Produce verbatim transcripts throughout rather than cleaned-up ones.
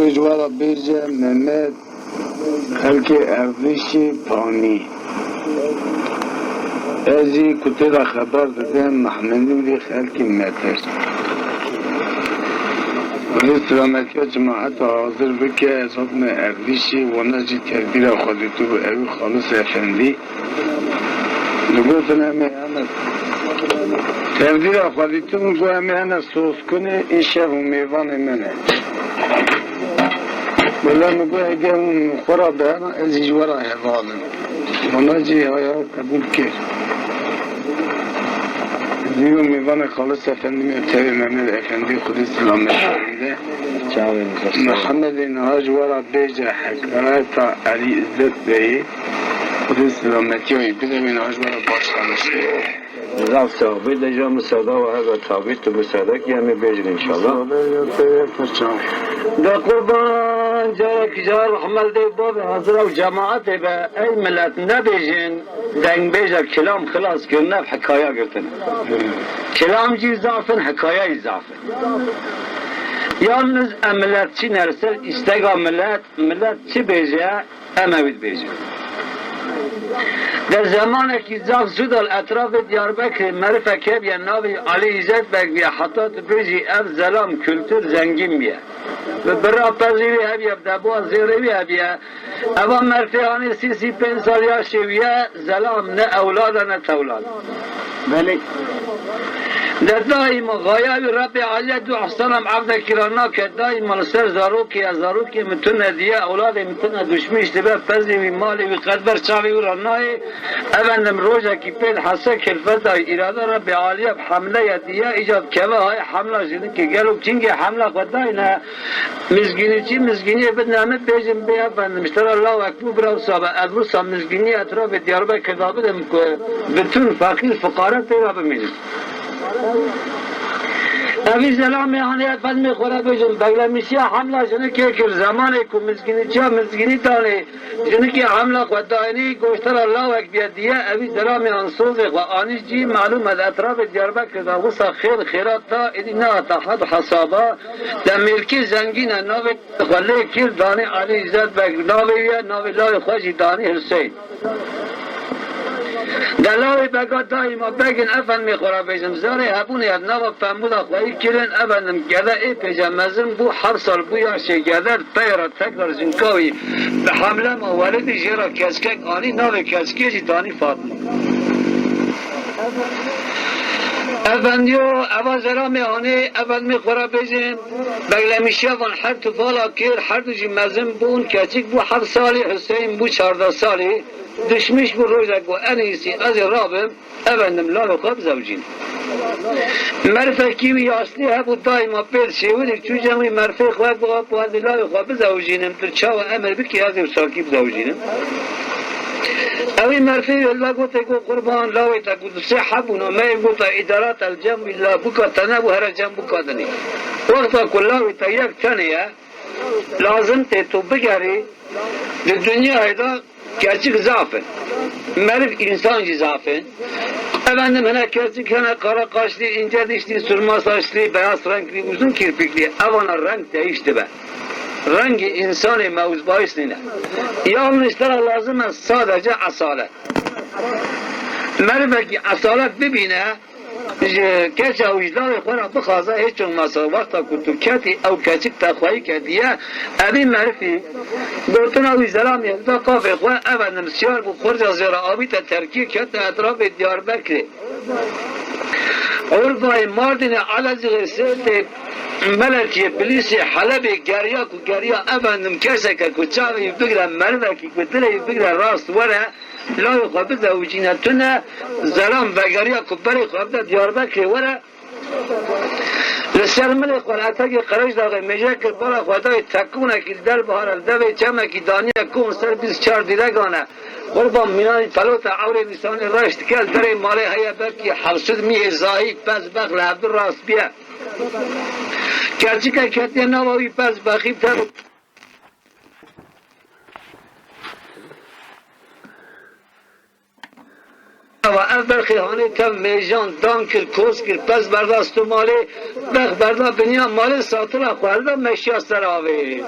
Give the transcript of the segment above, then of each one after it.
Ji we re bêje Mehmet, xelkê Erdîşê Panî. Ez jî ku tê de xeber didim, Mehmedûrê xelkê Metir. Xwedê silametiya cemaeta hazir bike, ez hatime Erdîşê, wana jî tevdîra xwe dîtibû, ew Xalis Efendî. Digotin em ê hene tevdîra xwe dîtin, got em ê hene Soskunê, îşev û mêvanê me ne. Wele min got ege hûn xwe re bihena, ez jî ji we re heval im. Wana jî haya qebûl kir. Dîyo mêvanê Xalis Efendî me tevê Mehmed Efendî Xwedê silamet de. Çavên xweşe. Mihemedê niha ji we re bêje hekayeta Elî Îzzet Beyê. Xwedê silametiya wî bide, wê niha ji we re baş danişte. Zaf sax bî, deja misada we hebe tabî, tu misadek em ê bêjin înşallah. Misada ya te ye, te çav. De qurban, carek car rehmet dê bavê hazira û cemaetê be, ey millet nebêjin, dengbêja kilam xilas kirine, hikaya girtin. Kilam jî zaf in, hikaya jî zaf in. Yalniz em millet çi nerse, îstega millet, millet çi bêje, em ewî dibêjin. De zemanekî zaf zû de li etrafê Diyarbekirê merifek hebiye, navê Elî Îzzet Beg biye, heta tu bêjî ev zelam kultur zengîn biye. Bi bira pezî wî hebiye, bi debûa zêrê wî hebiye. Eva merfê hanê sî, sî pênc sal yaşê wî ye, zelam ne ewlad e ne tewlad. Belê. De daîma xaya wî Rebbê Alî du ihsanam evdekî re nake, daîma li ser zarokê ye, zarokê min tune diye, ewladê min tune duşmîş dibe, pezê wî, malê wî qet ber çavê wî re nayê. Efendim, rojekî pê hese kilfeta îrada Rebbê Alî ye, bi hemle ye diye, îca dikeve hay hemla jinikê. Gelo kingê hemla xwe dayne? Mizgînî çi? Mizgîniyê bidine min, bêjin bê efendim, ji te re lawek bû, bira wisa be. Ez wisa mizgînî etrafê Diyarbekir de bidim ku bitûn, feqîr, fiqare tê de bimînin. Evî zelamê hanê efendimê xwe re bêjin, beglemîşiya hemla jinikê kir, zemanê ku mizgînî çiya mizgînî danê, jinikê hemla xwe dayînî, goştara lawek biye diye, evî zelamê an sozê xwe anî cî, malûm e di etrafê Diyarbekir de wisa xêr xêrat da, êdî nehata had û hesaba, de mêrkê zengîn e, navê xwe lê kir, danî Elî Îzzet Beg navê wî ye, navê lawê xwe jî danî Huseyîn. De lawê bega daîma begin, efendimê xwe re bêjim, zarê hebûnê ye, nava pembûla xweyî kirin, efendim, gede ê pêce mezin bû, heft sal bû yaşê gede, di peyê re tekrar jinka wî bi hemle ma, welidî jê re keçikek anî, navê keçikê jî danî Fatma. Efendiyo, eva zelamê hanê, efendimê xwe re bêjin, beglemîşiya van her tu vala kir, her du jî mezin bûn, keçik bû heft salî, Huseyîn bû çardeh salî, dişmiş bû, rojek got, en iyisi ez ê rabim, efendim, lavê xwe bizewicînim. Merifekî wî yaşlî hebû, daîma pê dişêwirî, çû cem wî merifê xwe got, got, ez ê lavê xwe bizewicînim, tu çawa emir bikî, ez ê wisa kî bizewicînim. Ewî merfê li gotê got, qurban, lawê te ku du sê hebûn, me yê gota îdarat el cem, îlla bûka te nebû, here cem bûka dinê. Wexta ku lawê te yek tenê ye, lazim tê tu bigerî, di dinyayê de keçik zaf in. Meriv, însan jî zaf in. Efendim, hene keçik hene qara qaşlî, ince dişlî, surma saçlî, beyaz renklî, uzun kirpiklî. Evana reng değiş dibe. Rengê însanê mewzbayîs nîne. Yalnız te re lazim e sadece esalet. Merivekî esalet bibîne, ji keça wijdanê xwe re bixwaze, hiç olmazsa wexta ku tu ketî ew keçik te xweyî ketiye, evî merifî gotina wî zelamê da qafê xwe, efendim, siyar bû, xurca zêra avîte terkî, kete etrafê Diyarbekirê. Urfayê, Mardînê, Elezîxê, Sêrtê, Meletiyê, Bilîsê, Helebê geriya ku geriya, efendim, keseke ku çavê wî bigre, merivekî ku dilê wî bigre rast were, layê xwe bizewicîne tune, zelam vegeriya ku berê xwe bide Diyarbekirê were, li ser milê xwe li etekê Qerejdaxê mêje kir, bala xwe dayê tekonekî li der bihare, li devê çemekî daniye, kon ser bîst çar dîregan e. Qurban, mînanî pelota ewrê însanî reş dike, li derê malê heye belkî heft sed mîhê zahî, pez bex li hevdu rast biye. Keçike ketiye nava wî, pez bexî tev. Ava ev berxê hanê tev mêjan dan kir, koz kir, pez berda stû malê, bex berda biniya malê, satila xwe hilda meşiya ser avê.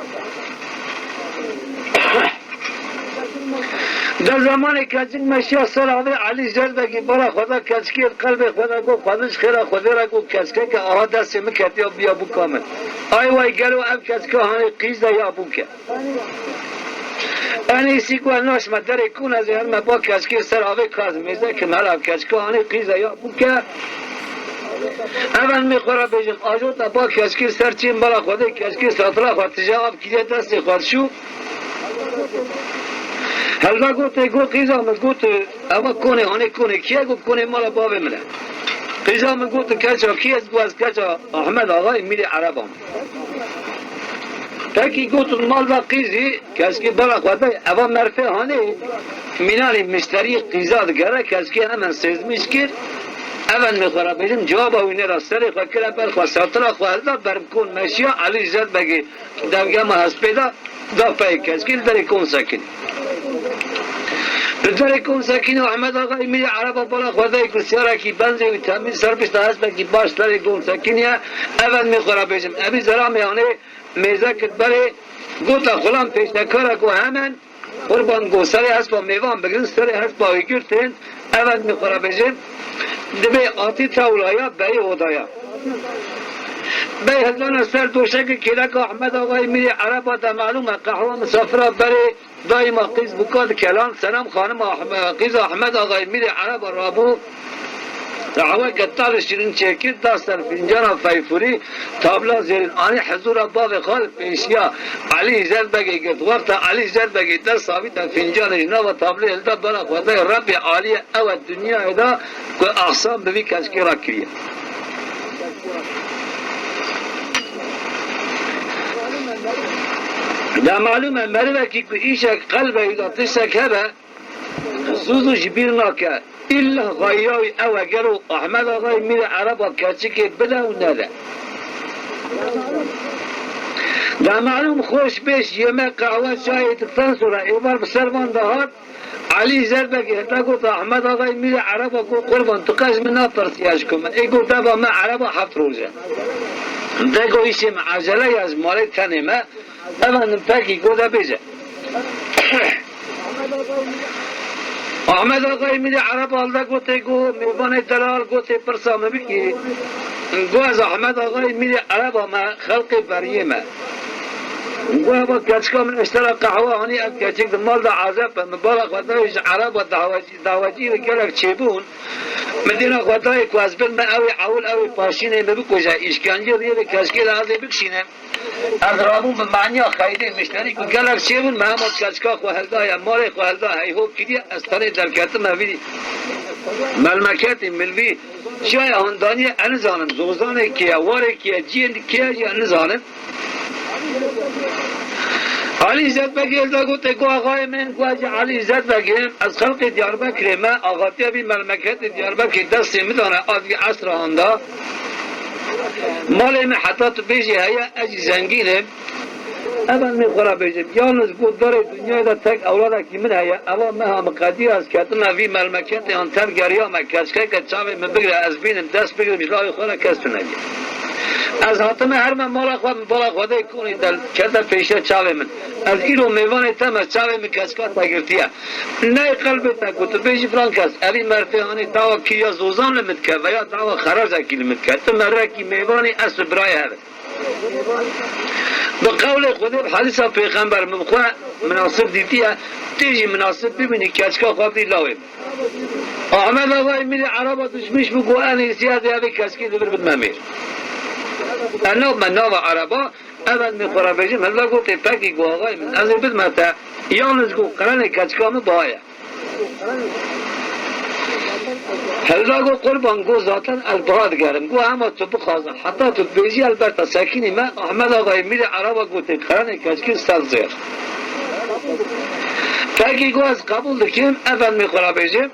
Di zemanê keçik meşiya ser avê, Elî Zerbegî bala xwe da keçikê, qelbê xwe da got, Xwedê ji xêra Xwedê re got, keçikeke aha destê min ketiya bûya bûka min. Ay way, gelo ev keçika hanê qîz e ya bûk e? En êsî ku ez naçime derê kûn, ez ê herime ba keçikê ser avê, ka ez mêze kim, hela ev keçika hanê qîz e ya bûk e? Ev en mê xwe re bêjim, ajota ba keçikê ser çêm, bala Xwedê keçikê satila xwe tije av kiriye destê xwe dişû. Helda got, ê got, qîza min got, eva konê hanê konê kî ye? Got, konê mala bavê min e. Qîza min got, keça kî ye? Got, ez keça Ahmed Axayê Mîrê Ereba me. Pekî got, mal da qîzî, keskî bala xwe de, eva merfê hanê, mînanî mişterî qîza digere, keskî hemen sêzmîş kir, ev en mê xwe re bêjim, cewaba wî nêda, serê xwe kire ber xwe, satila xwe hilda, ber bi kon meşiya Elî Zerbegê, devgema hespê de, da pey keskî li derê kon sekinî. Li derê kon sekinî Ahmed Axayê Mîrê Ereba bala xwe dayê ku siyarekî benzê wî temî ser pişta hespekî baş serê kon sekiniye, ev en mê xwe re bêjim. Evî zeramê hanê mêze kir berê, gota xulam pêşekara ku hemen Qurban got, serê hespa mêvan bigirin, serê hespa wî girtin, ev ez mê xwe re bêjim, dibê atî tewlaya beyê odaya. Bey hildana ser doşekê kêleka Ahmed Axayê Mîrê Ereba de, malûm e, qehwa misafira berê daîma qîz bûka dikelan, Senem xanima Ahme-, qîza Ahmed Axayê Mîrê Ereba rabû, qehweke tal û şîrîn çêkir, da ser fincana feyfûrî, tabla zêrîn anî hizûra bavê xwe li pêşiya Elî Zerbegê girt. Wexta Elî Zerbegê dest avî de fincanê ji nava tablê hilda bala xwe dayê, Rebbê alî ye, ew e dinyayê de ku ehsan bi vî keçikê re kiriye. De malûm e, merivekî ku îşek qelbê wî de tiştek hebe, zû zû ji bîr nake. Îlla xayira wî ew e, gelo Ahmed Axayê Mîrê Ereba keçikê bide û nede. De malûm xweş bêş yeme qehwe çayê diktan sora êvar bi ser van de hat, Elî Zerbegê heta got, Ahmed Axayê Mîrê Ereba got, qurban, tu qe ji min napirsî ez ji ku me. Ê got, deva me Ereba heft roj e. De got, îşê me ecele ye, ez malê tenê me. Efendim, pekî, got, de bêje. Ahmed Axayê Mîrê Ereba li de gotê, got, mêvanê delal, gotê, pirsa min bikî. Got, ez Ahmed Axayê Mîrê Ereba me, xelqê beriyê me. Got, eva keçika min eştera qehwe anî, ev keçik di mal de ezeb e, min bala xwe dayê ji Ereba dawecî, dawecî li gelek çêbûn. Min dîna xwe dayê ku ez bin me, ew ê ewil, ew ê paşînê min bikuje, îşkencê riyê vê keçikê de ez ê bikişînim. Ez rabûm bi maniya xeyrê, mişterî ku gelek çêbûn, me hema keçika xwe hildaye, malê xwe hilda, heyhop kiriye, ez tenê derketime vî melmeketî min vî çiyayê handaniyê, ez nizanim, zozanê kê ye, warê kê ye, ciyê kê ye jî ez nizanim. Elî Zerbegê hilda gotê, got, axayê min, got, ez jî Elî Zerbegê, ez xelqê Diyarbekirê me, axatiya vî melmeketê Diyarbekirê destê min dane, a vî esra handa. Malê min heta tu bêjî heye, ez jî zengîn im. Ev ez mê xwe re bêjim. Yalniz got, darê dinyayê de tek ewladekî min heye. Eva meha min qedî, ez ketime vî melmeketê an tev geriyame. Keçikeke çavê min bigire, ez bînim, dest bigirim, ji lawê xwe re kes tune bî. Ez hatime herime mala xwe, min bala xwe dê konî de kete pêşiya çavê min. Ez îro mêvanê te me, çavê min keçika te girtiye. Ney qelbê te ku tu bêjî filan kes, evî merfê hanê dawa kiriya zozan li min dike veya dawa xerazekî li min dike. Tu merekî mêvanî, ez tu birayê hev in. Bi qewlê Xwedê, bi hedîsa pêxember, min bi xwe minasib dîtiye, tê jî minasib bibînî keçika xwe bidî lawê min. Ahmed Axayê Mîrê Ereba duşmîş bû, got, en êsî ez ê evê keçikê li vir bidime mêr. Ez nabime nava Ereba, ev ez mê xwe re bêjim, hilda gotê, pekî, got, axayê min, ez ê bidime te, yalniz, got, qerenê keçika min biha ye. Hilda got, qurban, got, zaten ez biha digerim. Got, hema tu bixwaze, heta tu dibêjî, ez ber te sekinîme. Ahmed Axayê Mîrê Ereba gotê, qerenê keçikê sed zêr. Pekî, got, ez qebûl dikim, ev ez mê xwe re bêjim.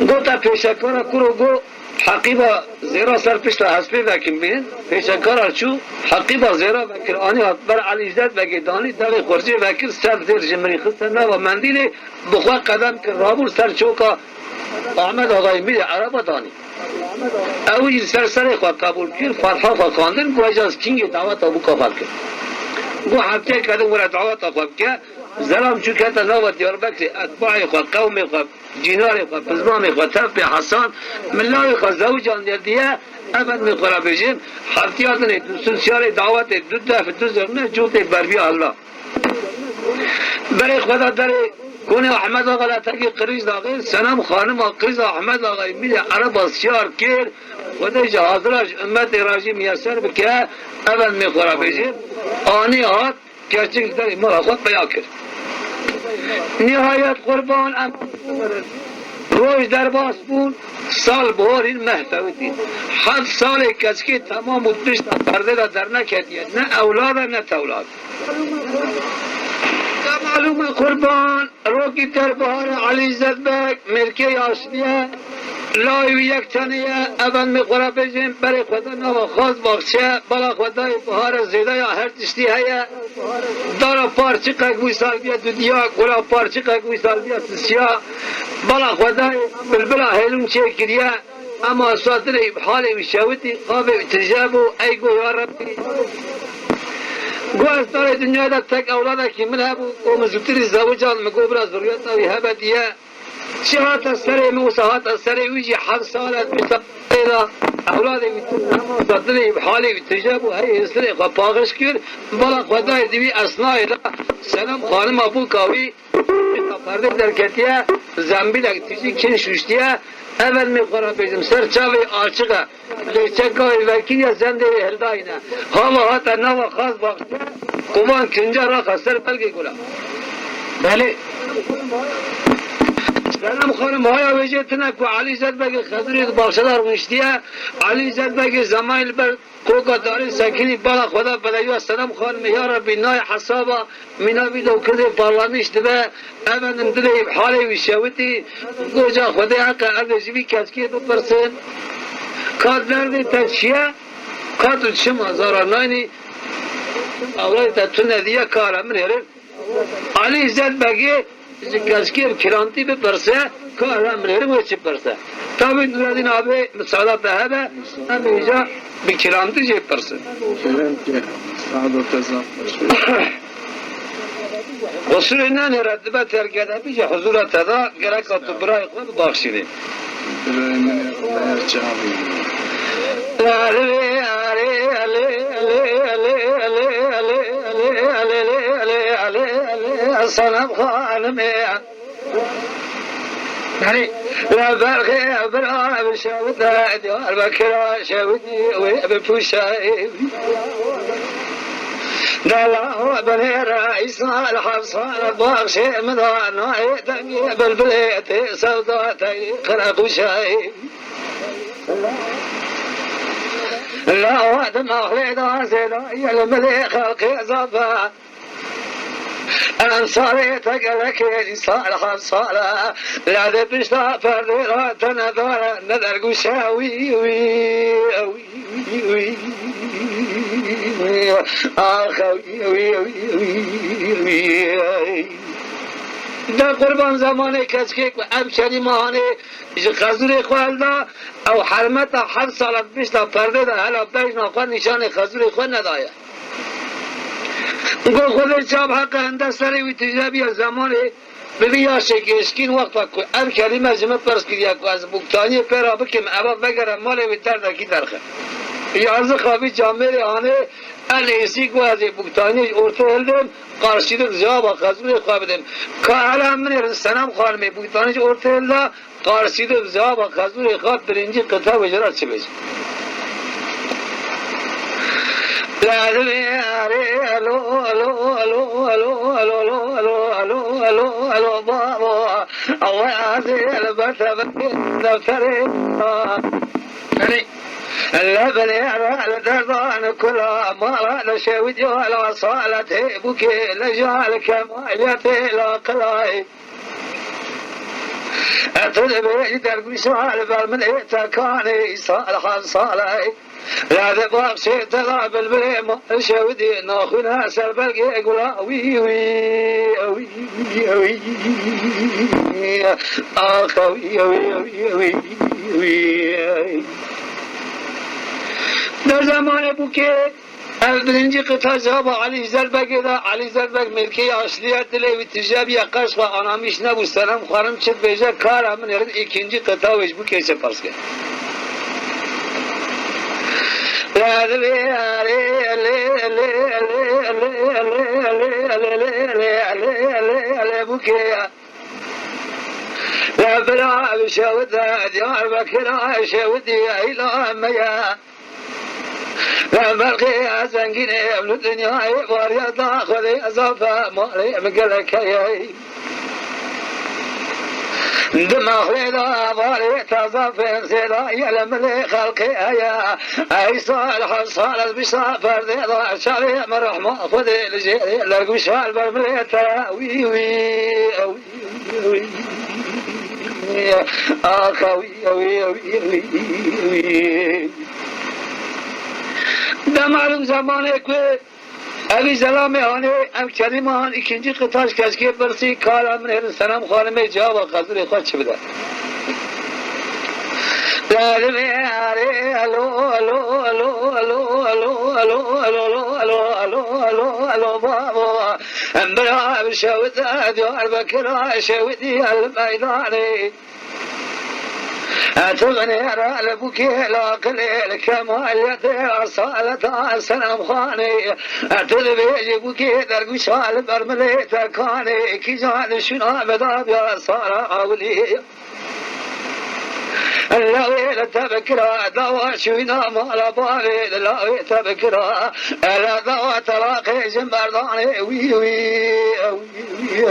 Got, te pêşekara kuro, got, heqîba zêra ser pişta hespê vekin bînin. Pêşekara çû, heqîba zêra vekir, anî hat ber Elî Zerbegê danî, devê xurcê vekir, sed zêr ji mirî xiste nava mendîlê, bi xwe qedem kir, rabû ser çoka Ahmed Axayê Mîrê Ereba danî. Ew jî li ser serê xwe qebûl kir, fatiha xwe xwendin, ku ez kîngê daweta bûka xwe kir. Got, hefteyek din were daweta xwe bike, Zelam çû kete nava Diyarbekirê, etbaê xwe, qewmê xwe, cînarê xwe, pizmamê xwe, tevpê Hesan, milayê xwe zewicandiye diye, efendimê xwe re bêjim, heftiya dinê, du sosiyalê dawetê, du def, du zirne, cotê berbiya hilla. Berê xwe da derê konê Ahmed Axa Letekî Qirîj daxê, Senem Xanima qîza Ahmed Axayê Mîrê Ereba siyar kir, Xwedê ji hazira ji ummetê re jî miyeser bike, efendimê xwe re bêjim, anî hat, Keçik li derê mala xwe peya kir. Nihayet qurban em roj derbas bûn, sal bihor hîn meh fewitî. Heft salê keçikê temam û pişta perdê de derneketiye, ne ewlad e, ne tewlad. Te malûm e qurban, rokî terbihar e, Elî Zedbek, mêrkê yaşlî ye, layê wî yek tenê ye, efendimê xwe re bêjin, berê xwe de nava xaz baxçe, bala xwe dayê bihar e, zêdeya her tiştî heye. Dara parçiqek wî sal biya dudiya, gula parçiqek wî sal biya sisiya. Bala xwe dayê bilbila hêlûn çêkiriye. Ema satirê halê wî şewitî, qavê wî tije bû, ey go ya Rebbî. Go ez darê dinyayê de tek ewladekî min hebû, ku min zûtirî zewican, min go bila zurriyeta wî hebe diye. Çi hate serê min, wisa hate serê wî jî heft sal e, bîst sal e, ewladê wî tune, hema satirê halê wî tije bû, hey hêsirê xwe paxiş kir, bala xwe dayê di wî esnayê de Senem xanima bûka wî, pişta perdê derketiye, zembîlek tijî kin şûştiye, efendimê xwe re bêjim, ser çavê açiq e. Lê çeka wê vekî ya zendê wê hildayîne. Hava hate nava xaz baxçe, kovan kinca raxe ser belgê gula. Belê. Senem xanim, haya wê jê tune ku Elî Zedbegê Xezirê di baxçe de rûniştiye. Elî Zedbegê zemanî li ber koka darê sekinî, bala xwe da bedewiya Senem xanimê, ya Rebbî, nayê hesaba. Mîna vî dewkildê parlanîş dibe, efendim dilê halê wî şewitî, goca Xwedê heqe ez ê ji vî keçikê bipirsim. Ka derdê te çi ye? Ka tu çima zara naynî? Ewladê te tune diye, ka re min hêrin. Elî Zedbegê ji keçikê bi kirantî bipirse, ka re min hêrin wê çi pirse. Tabî Nureddin abi, misada te hebe, em ê îca bi kirantî jê pirsin. Kerem ke, saado te zaf xweş be. Qusûrê nenêre dibe terkede bî jî huzûra te da, gereka tu birayê xwe bibaxşînî. Birayê min ê, Xwedayê çavê min. Senem xanimê. Berê, li berxê bira bi şewite, Diyarbekira şewitî wê bipûşe. Dela binêre îsal heft sal baxşê min da, nayê dengê bilbilê tê sewda tey qire qûşe. Lawa di mexlê da zêda ye li milê xelkê zafe. Em sarê te gelekê îsal heft sal e, lê di pişta perdê re te nedare, ne dergûşe wî, wî, wî, wî, wî, ax, wî, wî, wî, wî, wî. De qurban zemanê keçikê ku ev kelîma hanê ji xezûrê xwe hilda, ew hermeta heft sala di pişta perdê de hela bejna xwe nîşanê xezûrê xwe nedaye. Got, Xwedê çav heqe hinde serê wî tije biya zemanê, bi vî yaşê gêşkîn wexta ku ev kelîme ji min pirs kiriye ku ez bûktaniyê pê re bikim, eva vegere malê wê derdekî derxe. Yazıxa vî camêrê anê, en êsî ku ez ê bûktaniyê ji ortê hildim, karşılık cevaba xezûrê xwe bidim. Ka hela min ê Senem xanimê bûktanî ji ortê hilda, Qarsî de bi cevaba xezûrê xwe birincî qite wê jê re çi bêjim? Lazimê erê elo, elo, elo, babo. Ew azê li ber te vekê defterê. Erê. Li binê re li derdan kula mala li şewitya la saletê bûkê li jal kemaliyetê la qilayê. Etir be dergûşa li ber min ê tekanê sal hezar salay. Lade baxçê te da bilbilê ma şewidî naxwîna ser belgê gula wî wî wî wî wî. Axa wî wî wî wî wî. Di zemanê bûkê ev birinci qita cevaba Elî Zerbegê de, Elî Zerbeg mêrkê yaşliye, dilê wî tije biye, qeşqa anamîş nebû, Senem xanim çi dibêje, kara min êrin îkinci qita wê ji bûkê çi pirs kir. Lê bira şewit e, Diyarbekir e, şewit e, heyla me ye. Berqê zengînê ev li dinyayê, bariya da Xwedê ezafe malê min gelek heye. Di mexlê de barê taza fên zêda ye li milê xelkê heye. Ey sal heft sal ez bişta perdê de, çavê min rehma Xwedê li jêrê dergûşa li ber milê te wî wî wî. Axa wî, wî, wî, wî, wî. De malum zemanê ku evî zelamê hanê, ev kelîme han îkinci qita ji keşkê pirsî, kara min êrin Senem xanimê cevaba xezûrê xwe çi bide. Lalime arê, alo, alo, babo. Em bira bi şewit e Diyarbekir e, şewitî el meydanê. Etu binêre li bûkê laqilê li kemaliyetê esaleta Senemxanê. Etu dibêjî bûkê dergûşa li ber milê tekanê. Kîjan şûna me dabiya sara awilî. Lawê li te bikira, dawa şûna mala bavê, li lawê te bikira. Ele dawa telaqê ji merdanê wî, wî, wî,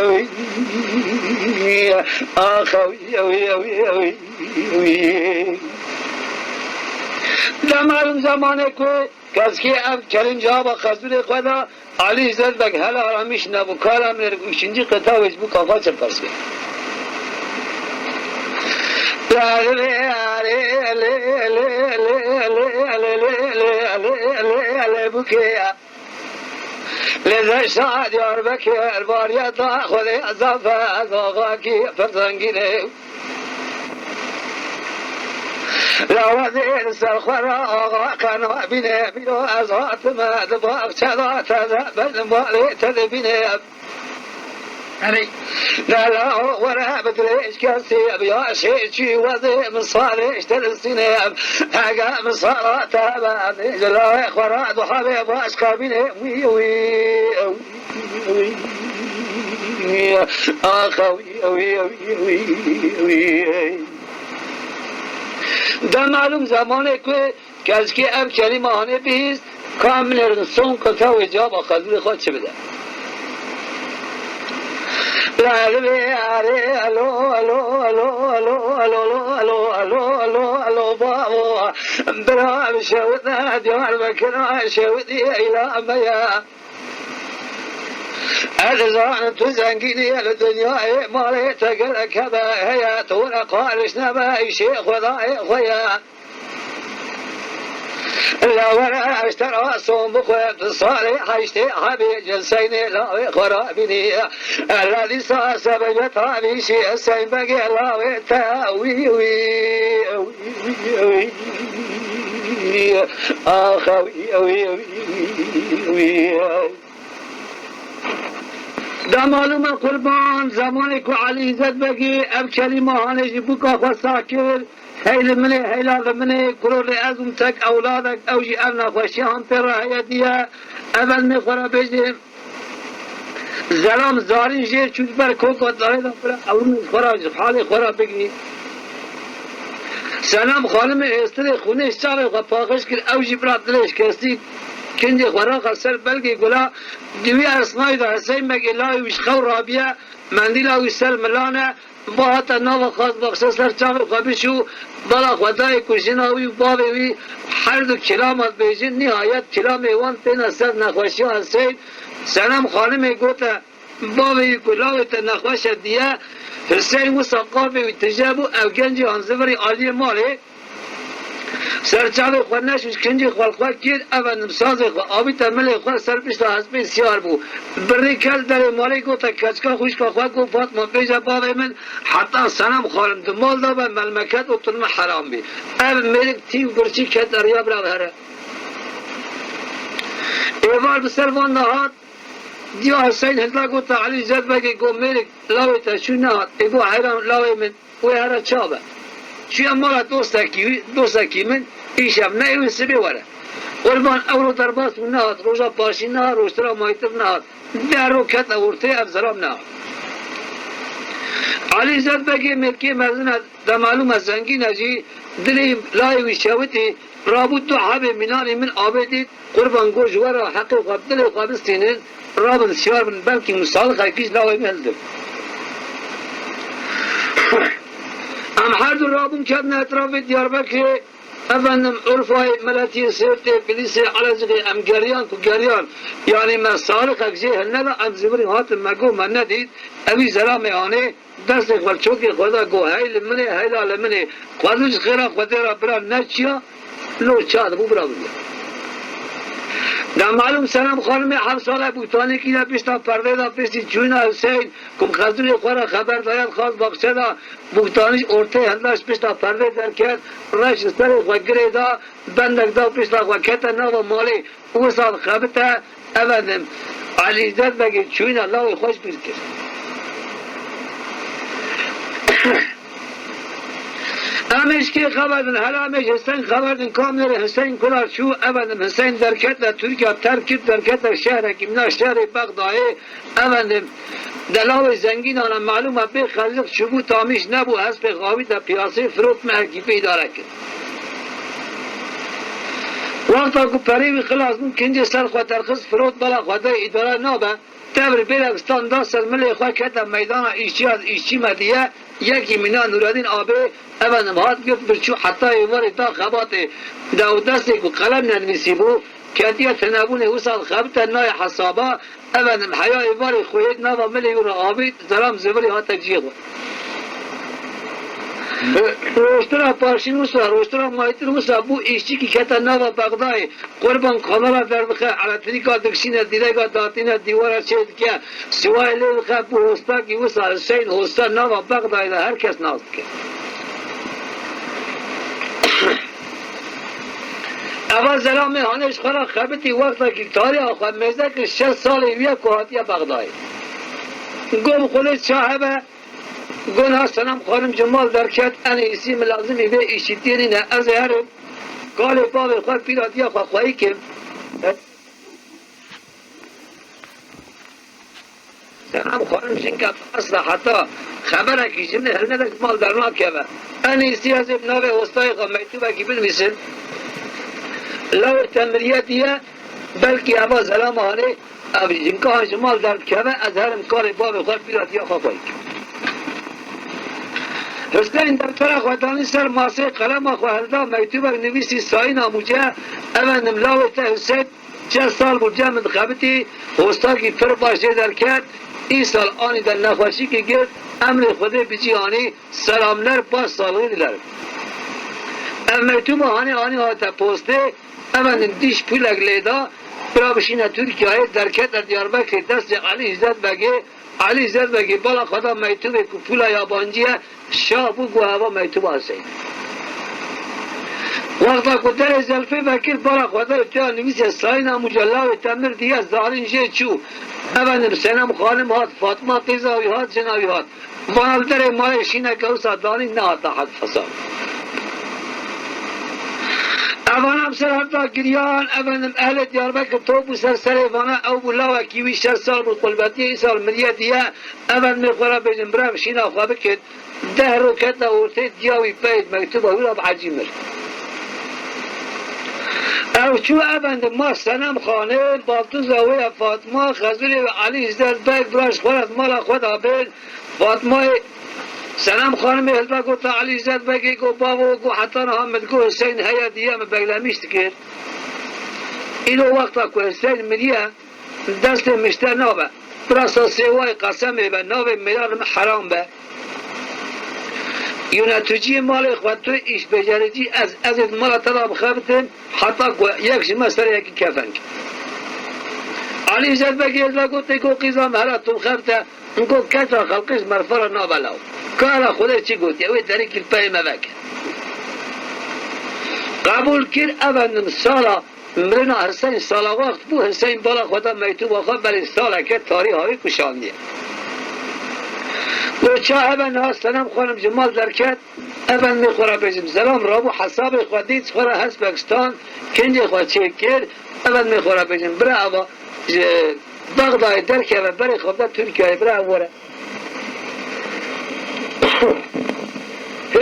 wî. Axa wî, wî, wî, wî, wî. De malum zemanê ku keskê ev kelîm cevaba xezûrê xwe da, Elî Zerbek hela aramîş nebû, kara min êr, îkinci qita wê ji bûka xwe çi pirs kir. Lê deşta Diyarbekir, bariyeta Xwedê ezafe, ez axakî pir zengîn ê. Lawazê li ser xwe re axa qena bîne, bîro ez hatime di baxçe de teze, ben balê te dibîne. Erê. Dela were bi dilê şikestî, bi yaşê çî wezê min sarê ji te distîne. Hege min sara te be, ji lawê xwe re du hebê başqa bîne. Wî, wî, wî, wî. Axa wî, wî, wî, wî, wî. De malum zemanê ku keskê ev kelîma hanê bihîst, ka min êrin son qita wê cevaba xezûrê xwe çi bide. Lalê arê, alo, alo, babo. Bira şewit e Diyarbekir e, şewitî heyla me ye. Ez dizanim tu zengîn î, li dinyayê malê te gelek hebe heye, tu were qaliş nebe, îşê Xwedayê xwe ye. La were ez te ra son bixwe, tu salê heştê hebê, ji seynê lawê xwe re bînî. La dîsa sebebê tavîşî, seyn begê lawê te wî, wî, wî, wî, wî. Axa wî, wî, wî, wî, wî. Da malûm e qurban, zemanê ku Elî Îzzet Begî ev kelîma hanê ji bûka xwe sah kir, hey li min ê, heyla li min ê, kuro lê ez im tek ewladek, ew jî ev nexweşiya han pê re heye diye, ev ez mê xwe re bêjim. Zelam zarîn jê çû ji ber koka darê de bira ewrin ji xwe re, ji halê xwe re bigî. Senem xanimê êstirê xwînê ji çavê xwe paqij kir, ew jî bira dilê şikestî kincê xwe raxe ser belgê gula, di wî esnayî de Heseyîn Begê layê wî ji xew rabiye, mendîla wî ser milan e, va hate nava xaz baxçe ser çavê xwe bişû, bala xwe dayê ku jina wî û bavê wî her du kilama dibêjin, nihayet kilamê wan têne ser nexweşiya Heseyîn, Senem xanimê gote, Bavê wî ku lawê te nexweş e diye, Hiseyn wisa qafê wî tije bû, ew gencî han zivirî aliyê malê. Ser çavê xwe neşûş, kincî xwe li xwe kir, efendim sazê xwe avîte milê xwe, ser pişta hespê siyar bû. Birî ket derê malê, gote keçika xwişka xwe, got, Fatma, bêje bavê min, heta Senem xanim di mal de be, melmeket û tilme heram bî. Ev mêrik tî û birçî kete riya bira here. Êvar bi ser van de hat, diya Hiseyn hilda gote Elî Zedbegê, got, mêrik, lawê te çû nehat. Ê got, heyran lawê min. Wê here çav e. Çûye mala dostekî wî, dostekî min, îşev neyê wê sibê were. Qurban ewro derbas bû nehat, roja paşî nehat, roştira maytir nehat. Deh roj kete ortê, ev zelam nehat. Elî Zedbegê mêrkê mezin e, de malûm e zengîn e jî, dilê layê wî şewitî, rabû du hebê mînanê min avê dît, Qurban got, ji we re heqê xwe bi dilê xwe bistînin, rabin siyar bin, belkî musalixekî ji lawê min hildir. Em her du rabûn ketine etrafê Diyarbekirê, efendim Urfayê, Meletiyê, Sêrtê, Bilîsê, Elezixê, em geriyan ku geriyan, yanî me salixek jê hilneda, em zivirî hatin me got me nedît, ewî zelamê anê, destê xwe çokê xwe da, got, hey li min ê, heyla li min ê, xwezû ji xêra Xwedê re bira neçiya, lo ça dibû bira bibî. Da malûm Senem xanimê heft sal e bûhtanê kî de pişta perdê de, piştî çûna Hüseyin, ku bi xezûrê xwe re xeber daye, dixwest baxçe de bûhtanî ortê hilda, ji pişta perdê derket, reş li serê xwe girê da, bendek da pişta xwe kete nava malê, wisa dixebite, efendim, Elî Zedbegê çûyîna lawê xwe ji bîr kir. Em ê ji kê xeber din? Hela em ê ji Hiseyn xeber din, kam nêrê Hiseyn kula çû, efendim, Hiseyn derkete Tirkiya, terk kir, derkete şehrekî, mîna şehrê Bexdayê, efendim, de lawê zengînan e, malûm e, bê xerclix çûbû, tamîş nebû, hespê xwe avîte piyasê, firot, mehekî pê îdare kir. Wexta ku perê wî xilas bû, kincê ser xwe derxist, firot, bala xwe de îdare nabe, tevr bêrek stan da ser milê xwe, kete meydana, îşçiya, îşçî me diye, yekî mîna Nûredîn Abê, efendim, hat girt bir çû heta êvarê da xebatê de û destê ku qelem nenivîsî bû, ketiye tenebûnê, wisa dixebite nayê hesaba, efendim, heya êvarê xweyê nava milê wî re avît, zelam zivirî hate cihê xwe. Roştira paşî wisa, roştira maytir wisa bû, îşçîkî kete nava Bexdayê, Qurban kamera derdixe, elektrîka dikişîne, dîreka datîne, dîwara çê dike, siwayê lê dixe, bû hostakî wisa, Hüseyin hosta nava Bexdayê de her kes nas dike. Eva zelamê hanê ji xwe re xebitî, wextekî tariha xwe mêze kir, şeş salê wî ye ku hatiye Bexdayê. Got bi Xwedê ça hebe, got niha Senem xanim ji mal derket, en êsî min lazimî vê îşîtiyê nîne, ez ê herim kalê bavê xwe, pîratiya xwe xweyî kim. Senem xanim jinka esla heta xeberekî ji min hilnede ji mal dernakeve. En êsî ez ê bi navê hostayê xwe mektûbekî binivîsim. Lawê te miriye diye, belkî eva zelama hanê, ev jinka ji mal derdikeve, ez herim kalê bavê xwe, pîratiya xwe xweyî kim. Huseyîn deftera xwe danî ser masê, qelema xwe hilda, mektûbek nivîsî Sayîna Mûce, efendim, lawê te Huseyîn, çend sal bû cem min dixebitî, hostakî pir baş jê derket, îsal anî de nexweşîkî girt, emrê Xwedê bi cî anî, selamler, baş salixî dilerim. Ev mektûba hanê anî hate postê, efendim, dîş pûlek lê da, bira bişîne Tirkiyeyê, derkete Diyarbekirê destê Elî Îzzet Begê, Elî Îzzet Begê bala xwe da mektûbê ku pûla yabancî ye, şa bû, got heva mektûba Huseyîn. Wexta ku derê Zelfê vekir, bala xwe da, tuya nivîsê Sayîna Mûce, lawê te mir diye, zarîn jê çû. Efendim, Senem xanim hat, Fatma qîza wî hat, jina wî hat. Vana li derê malê şîneke wisa danî, nehate heta hesab. Evana bi ser heta giriyan, efendim, ehlê Diyarbekir top bû ser serê vana, ew bû lawekî wî şeş sal bû qulbetiyê, îsal miriye diye, efendimê xwe re bêjin, bira şîna xwe bikin, deh roj kete ortê, diya wî peyt, mektûba wî re bi ecî mir. Ew çû, efendim, ma Senem Xanê, baltuza wê ye Fatma, Xezûrê wê Elî Îzzet Beg, bira ji xwe re di mala xwe de bên, Fatmayê Senem Xanimê hilda, gota Elî Îzzet Begê, got, bavo, got, heta niha min digot Huseyîn heye diye, min beglemîş dikir. Îro wexta ku Huseyîn miriye, destê min ji te nabe. Birasa sêwayê qesemê be, navê mêra li min heram be. Yöneticiyê malê xwe tu îşbecericî ez, ez ê di mala te de bixebitim, heta ku yek ji me serê yekî kefen ke. Elî Îzzet Begê li me gotê ku qîza me hela tu bixebite, min got, kesa xelqê ji merfa re nabe law. Ka hela Xwedê çi gotiye, wê derîkî li peyê me veke. Qebûl kir, efendim, sala Mirina Hiseyn sala wext bû, Hiseyn bala xwe da meytûba xwe, berê saleke tarî havî kuşandiye. Û ça hebe niha Senem xanim ji mal derket, efendimê xwe re bêjim, Zelam rabû hesabê xwe dît, xwe re hespek stand, kincê xwe çêkir, efendimê xwe re bêjim, bira eva ji Bexdayê derkeve, berê xwe bide Tirkiyeyê, bira ev were.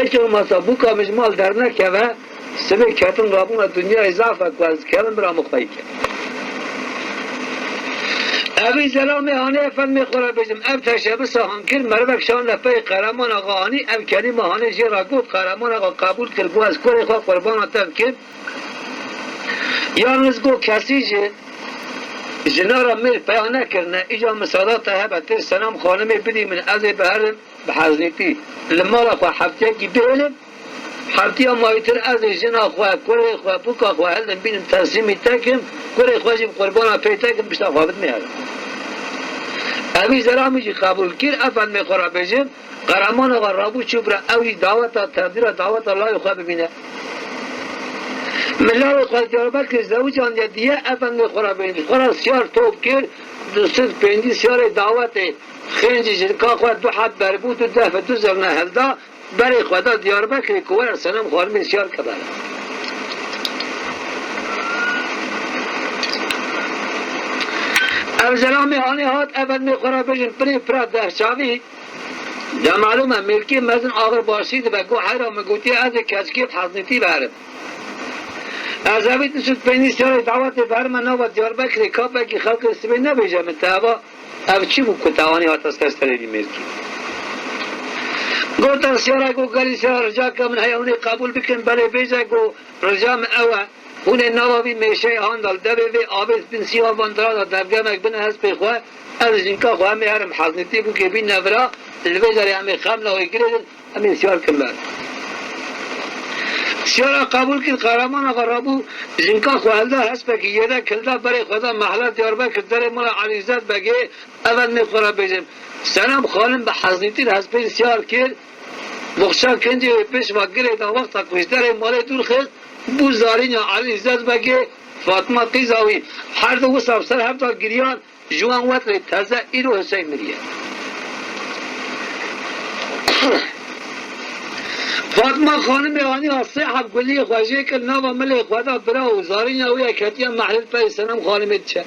Hiç olmazsa bûka min ji mal dernekeve, sibê ketin rabûna dinyayê zaf e ku ez kevim bira min xweyî ke. Evî Zelamê Hanê efendimê xwe re bêjim, ev teşebisa han kir, merivek şande pey Qehreman Axa Hanî, ev kelîma Hanê jê re got, Qehreman Axa qebûl kir, got, ez kurê xwe qurbana te bikim. Yalnız got kesî jî jina re mêr peya nekirine, îca misada te hebe tê Senem Xanimê bidî min, ez ê biherim bi Heznîtî. Li mala xwe heftiyekî bihêlim, heftiya mayîtir ez ê jina xwe, kurê xwe, bûka xwe hildim bînim teslîmî te kim, kurê xwe jî bi qurbana pê te kim, pişta xwe bidimê herim. Evî Zelamî jî qebûl kir, efendimê xwe re bêjim, Qehreman Axa rabû çû bira, ew jî daweta, tevdîra daweta layê xwe bibîne. Min layê xwe Diyarbekirê zewicandiye diye, efendimê xwe re bêjim, xwe re siyar top kir, du sed pêncî siyarê dawetê, xêncî jinka xwe du heb berbû, du def, du zirne hilda, berê xwe da Diyarbekirê ku were Senem Xanimê siyar ke bere. Ev Zelamê Hanê hat, efendimê xwe re bêjim, binê pira derçavî, de malûm e, mêrkê mezin axir başî dibe, got, heyra min gotiye, ez ê keçikê bi Heznîtî biherim. Ez evî du sed pêncî siyarê dawetê biherime nava Diyarbekirê, ka belkî xelkê sibê nebêje min te eva, ev çi bû ku te anî hate ser serê vî mêrkî? Gote siyara, got, gelî siyara, rica ke min heye hûn ê qebûl bikin, belê bêje, got, rica min ew e. Hûn ê nava vî mêşeyê han de li devê vê avê bin sîha van dira de devgemek bine hespê xwe, ez jinka xwe em ê herim Heznîtî bûkê bînine vira, li vê derê em ê xem lawê girêdin, em ê siyar kin ber. Siyara qebûl kir, Qehreman Axa rabû, jinka xwe hilda, hespekî yedek hilda, berê xwe da mehla Diyarbekir, derê mala Elî Îzzet Begê, efendimê xwe re bêjim, Senem Xanim bi Heznîtî li hespê siyar kir, boxça kincê wê pêş ve girê da, wexta ku ji derê malê dûr xist, bû zarîna Elî Îzzet Begê, Fatma qîza wî. Her du wisa bi ser hev de giriyan, ji wan wetirê teze îro Hiseyn miriye. Fatma Xanimê anî ya sê heb guliyê xwe jê kir, nava milê xwe da bira û zarîna wî ya ketiye mehlê pey Senem Xanimê diçe.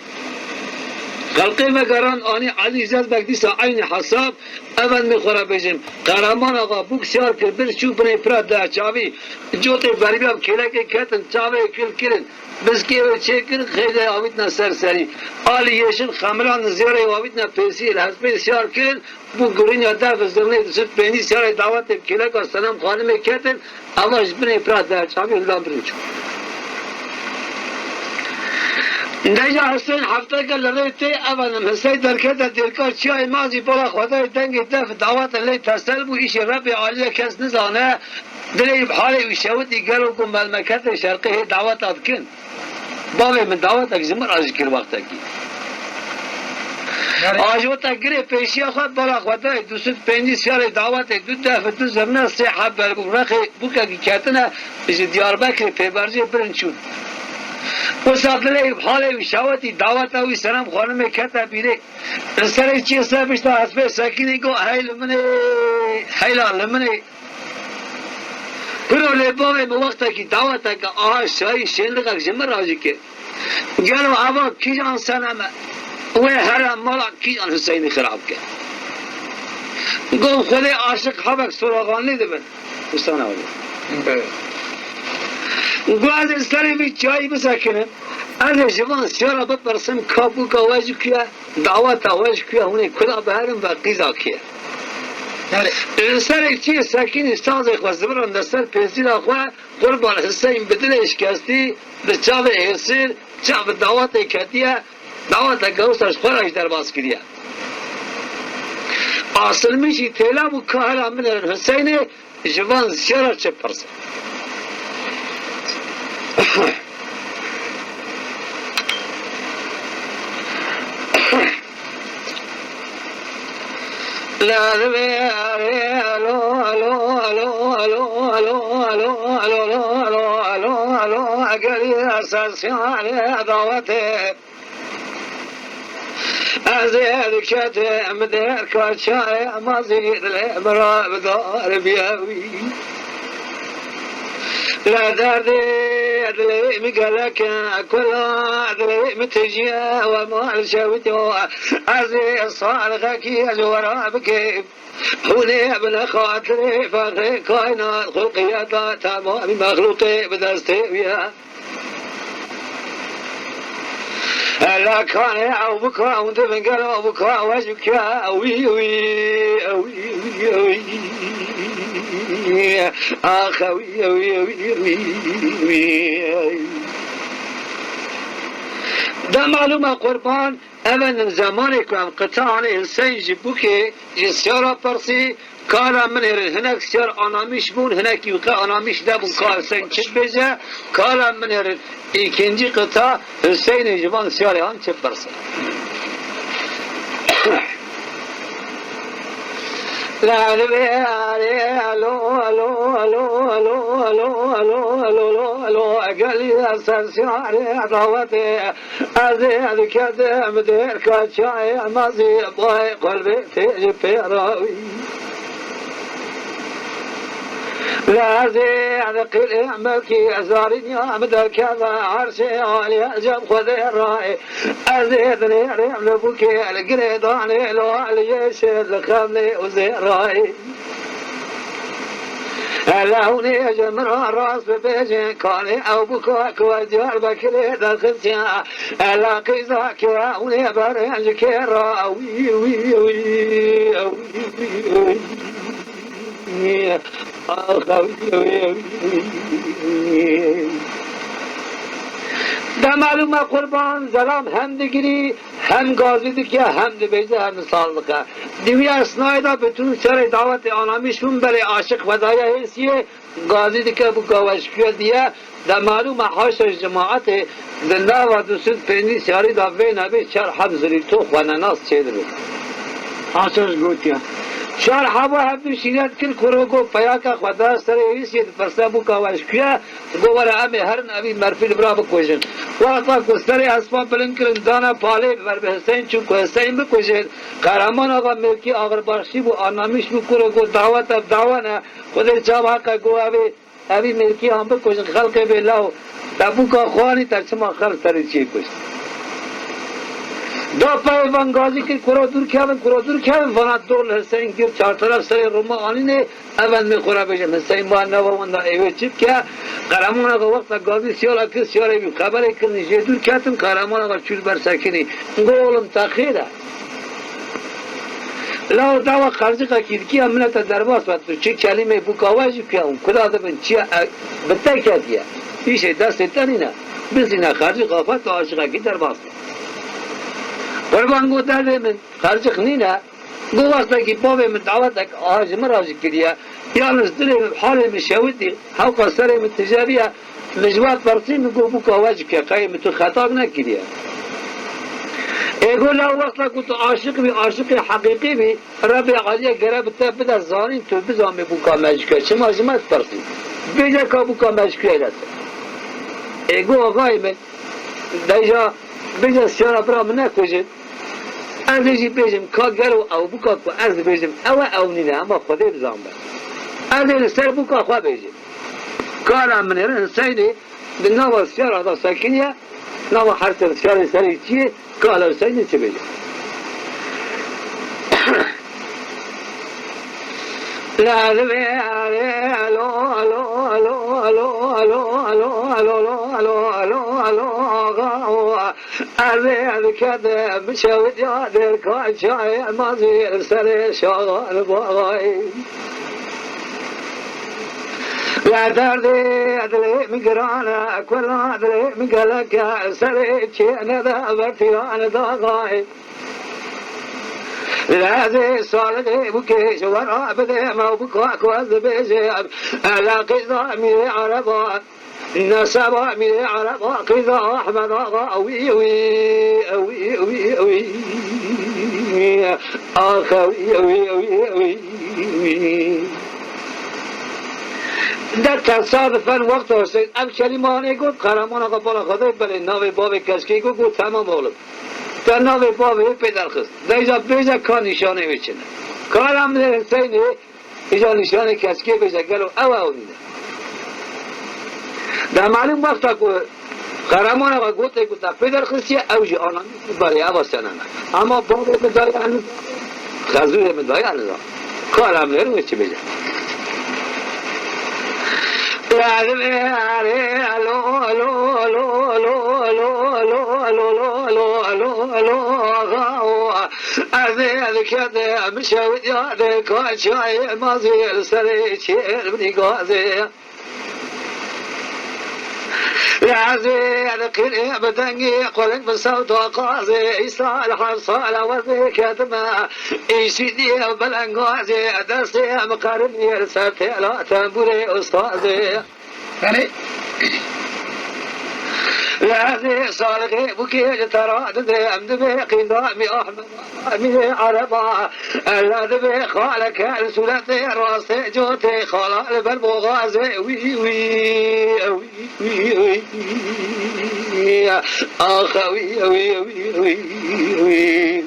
Xelkê vegeran anî Elî Îzzet Beg dîsa eynî hesab, efendimê xwe re bêjim, Qehreman Axa bûk siyar kir, bir çû binê pira derçavî, cotê berbiya bi kêlekê ketin, çavê kil kirin, biskê wê çêkirin, xêzê avîtine ser serî. Alî Yeşil xemilan zêrê avîtine pêsiyê li hespê siyar kirin, bû gurînya def zirnê du sed pêncî siyarê dawetê bi kêleka Senem Xanimê ketin, eva ji binê pira derçavî hildan birin çû. Deja Husên hefteke li rê tê, efendim, Husên derkete dêrka çiyayê Mazî, bala Xwedayê dengê def dawete lê tesel bû, îşê Rebbê Alî ye kes nizane, dilê bi halê wî şewitî gelo ku melmeketê şerqê hê daweta dikin. Bavê min dawetek ji min re jî kir wextekî. Ajote girê pêşiya xwe, bala xwe dayê du sed pêncî siyarê dawetê, du def, du zirne, sê heb berbû, rexê bûkekî ketine ji Diyarbekirê pêberzê birin çûn. Wisa dilê halê wî şewitî, daweta wî Senem Xanimê kete bîrê. Li serê çiyê ser pişta hespê sekînî got, hey li min ê, heyla li min ê. Piro lê bavê min wextekî daweteke aha şayî şênlixek ji min re jî kir. Gelo eva kîjan Senem e? Wê here mala kîjan Huseynî xirab ke? Got, Xwedê aşiq hebek soraxanlî dibin. Wisa ne wele. Got, ez ê serê vî çiyayî bisekinim. Ez ê ji van siyara bipirsim, ka bûka we ji ku ye? Daweta we ji ku ye, hûn ê kula biherin ve qîza kê ye? Li serê çiyê sekînî sazê xwe zivirande ser pêzîra xwe, qurban Hiseyn bi dilê şikestî, bi çavê êsir, çav bi dawetê ketiye, Daweteke wisa ji xwe re jî derbas kiriye. Asilmîşî têla bû, ka hela min herin Huseyinê, ji van Siyara çi pirse. Lazimê arê alo, alo, alo, egerî esasiyane dawetê. Ez ê diketim dêrka çayê, mazî dilê min re bidar biye wî. Lê derdê dilê min gelek e, kula dilê min tijî ye, we mal şewitiyo. Ez ê salixekî ez wera bikim. Hûn ê bi xatirê fexrê kaynat, xulqiyeta temamî mexlûqê bi destê wî ye. Hela kanê ew bika, hûn dibin gelo bika, we ji ke, wî, wî, wî, wî, wî. Ax, wî, wî, wî, wî, wî. De malûm e qurban, Ev in zemanê ku em qita anê Huseyîn ji bûkê, ji Siyara pirsî, kala min hêrin hinek Siyar anamîş bûn, hinekî wî qe anamîş nebûn ka Huseyîn çi bêje, kala min hêrin îkincî qita Huseynê ji van Siyarê han çi pirse. La li vê arê, alo, alo, alo, egelî ser Siyarê dawetê. Ez ê diketim dêrka çayê, mazî bay qulbê tê ji pê re wî. Lê ez ê qîlê milkî zarîniya min derkeve, erşê alî cem Xwedê re. Ez ê dinêrêm li bûkê, li girêdanê, li aliyê şêr, li xemlê û zêrayê. Hele hûn ê ji min re rast bibêjin, kanê ew bûka ku ez Diyarbekirê derxistiye, hele qîza ku hûn ê berin ji kê re, wî, wî, wî, wî, wî, wî. Ax, wî, wî, wî, wî. De malûm e qurban, zelam hem digirî, hem gazî dike, hem dibêje, hem sal dike. Di wî esnayê de bi tûn serê dawetê anamîş bûn, belê aşiq xwe daye hêsiyê, gazî dike bûka weşkuye diye, de malûm e haşa ji cemaetê di nava du sed pêncî Siyarî de vê nebê çar heb zirîto xwenenas çêdibin. Haşa ji gotiye. Çar heba hevdû şîret kir, kuro got peyaka xwe da serê hêsiyê, dipirse bûka weşkuye, Go were em ê herin evî merfî li vir a bikujin. Wexta ku serê espa bilind kirin dane palê, ber bi Hiseyn çûn ku Hiseyn bikujin. Qehreman Axa Mêrkî axirbaşî bû, anamîş bû, kuro got dawet ev dawa ne. Xwedê çav heqe go evê, evî Mêrkî han bikujin, xelqê bê law. Te bûka xwe anî, te çima xelq serê çiyê kuşt? Da peyê van gazî kir, kuro dûr kevin, kuro dûr kevin, vana dor li Hiseyn gir, çar teref serê Roma anînê, Ev endimê xwe re bêjim, Hiseyn ba nava wenda êvê çi bike? Qehreman Axa wexta gazî siyara kir, siyarê wî xeberê kirin, jê dûr ketin, Qehreman Axa çû li ber sekinî. Go olim te xêr e. Law dawa qerciqekî dikî, em mine te derbas be, tu çi kelîmê bûka we jî kuya hûn kuda dibin, çiya e, bi te ketiye. Îşê destê te nîne. Bizîne qerciqa xwe, tu aşiqekî derbas be. Qurban go derdê min, qerciq nîne. Go wextekî bavê min dawetek a ji min re jî kiriye. Yalnız dilê min, halê min şewitî, hewqa serê min tijeriye. Min ji we pirsî, min got bûka we ji keqeyê min tu xetak nekiriye. Ê go la wexta ku tu aşiq bî, aşiqê heqîqî bî, Rebê Aliyê gere bi te bide zanîn, tu bizanbî bûka me ji ke. Çima ji me dipirsî? Bêje ka bûka me ji kuyê dest. Ê go axayê min, deja bêje siyara bira min nekujin. Ez ê jî bêjim ka gelo ew bûka ku ez dibêjim ew e, ew nîne, hema Xwedê bizanbe. Ez ê li ser bûka xwe bêjim. Kara min ê rin Hiseynê di nava siyara de sekiniye, nava her ser siyarê serê çiyê, ka li Hiseynê çi bêje. La divê erê elo, elo, axa o. Ez ê diketim şewitiya dêrka çayê, mazî li serê şaxan baxayê. La derdê dilê min giran e, kula dilê min gelek e, serê çê nede ber tîran daxayê. Lezê salixê bûkê ji we re bidê me û bika ku ez dibêjim, la qîza mîrê ereba, neseba mîrê ereba, qîza Ahmed Axa, wî, wî, wî, wî, wî, wî, axe, wî, wî, wî, wî, wî. De tesadüfen wexta Hüseyin ev kelimanê got, Qehreman Axa bala Xwedê belê navê bavê keşkê got, got, "Temam oğlum." Te navê bavê wê pê derxist. Deyca bêje ka nîşanê wê çi ne. Ka em lê Hüseyinê, îca nîşanê keşkê bêje, gelo ew e ew nîne. De malum wexta ku Qehreman Axa gotê ku te pê derxistiye, ew jî ananî ku berê eva seneme. Ama bavê min daye ez nizam. Xezûrê min daye ez nizam. Kar em lêrin wê çi bêje. Lazim e, are, lo, lo, lo, axa, o, ez ê dikete, em şewit ya de kaçayê mazê li serê çêr binî gazê. Lazê diqîrê bi dengê qulin bi sewta qazê. Îsal her sala wezê ketime. Îşî diye belengazê. Destê em qerimî li ser têla tembûrê ustazê. Belê. Lazê salixê bûkê ji te re didê. Em dibê qîza mî Ahmed. Mîrê ereba, ella dibê xaleke li sûretê rastê cotê xala li ber boxazê wî, wî, wî, wî, wî. Axe wî, wî, wî, wî, wî.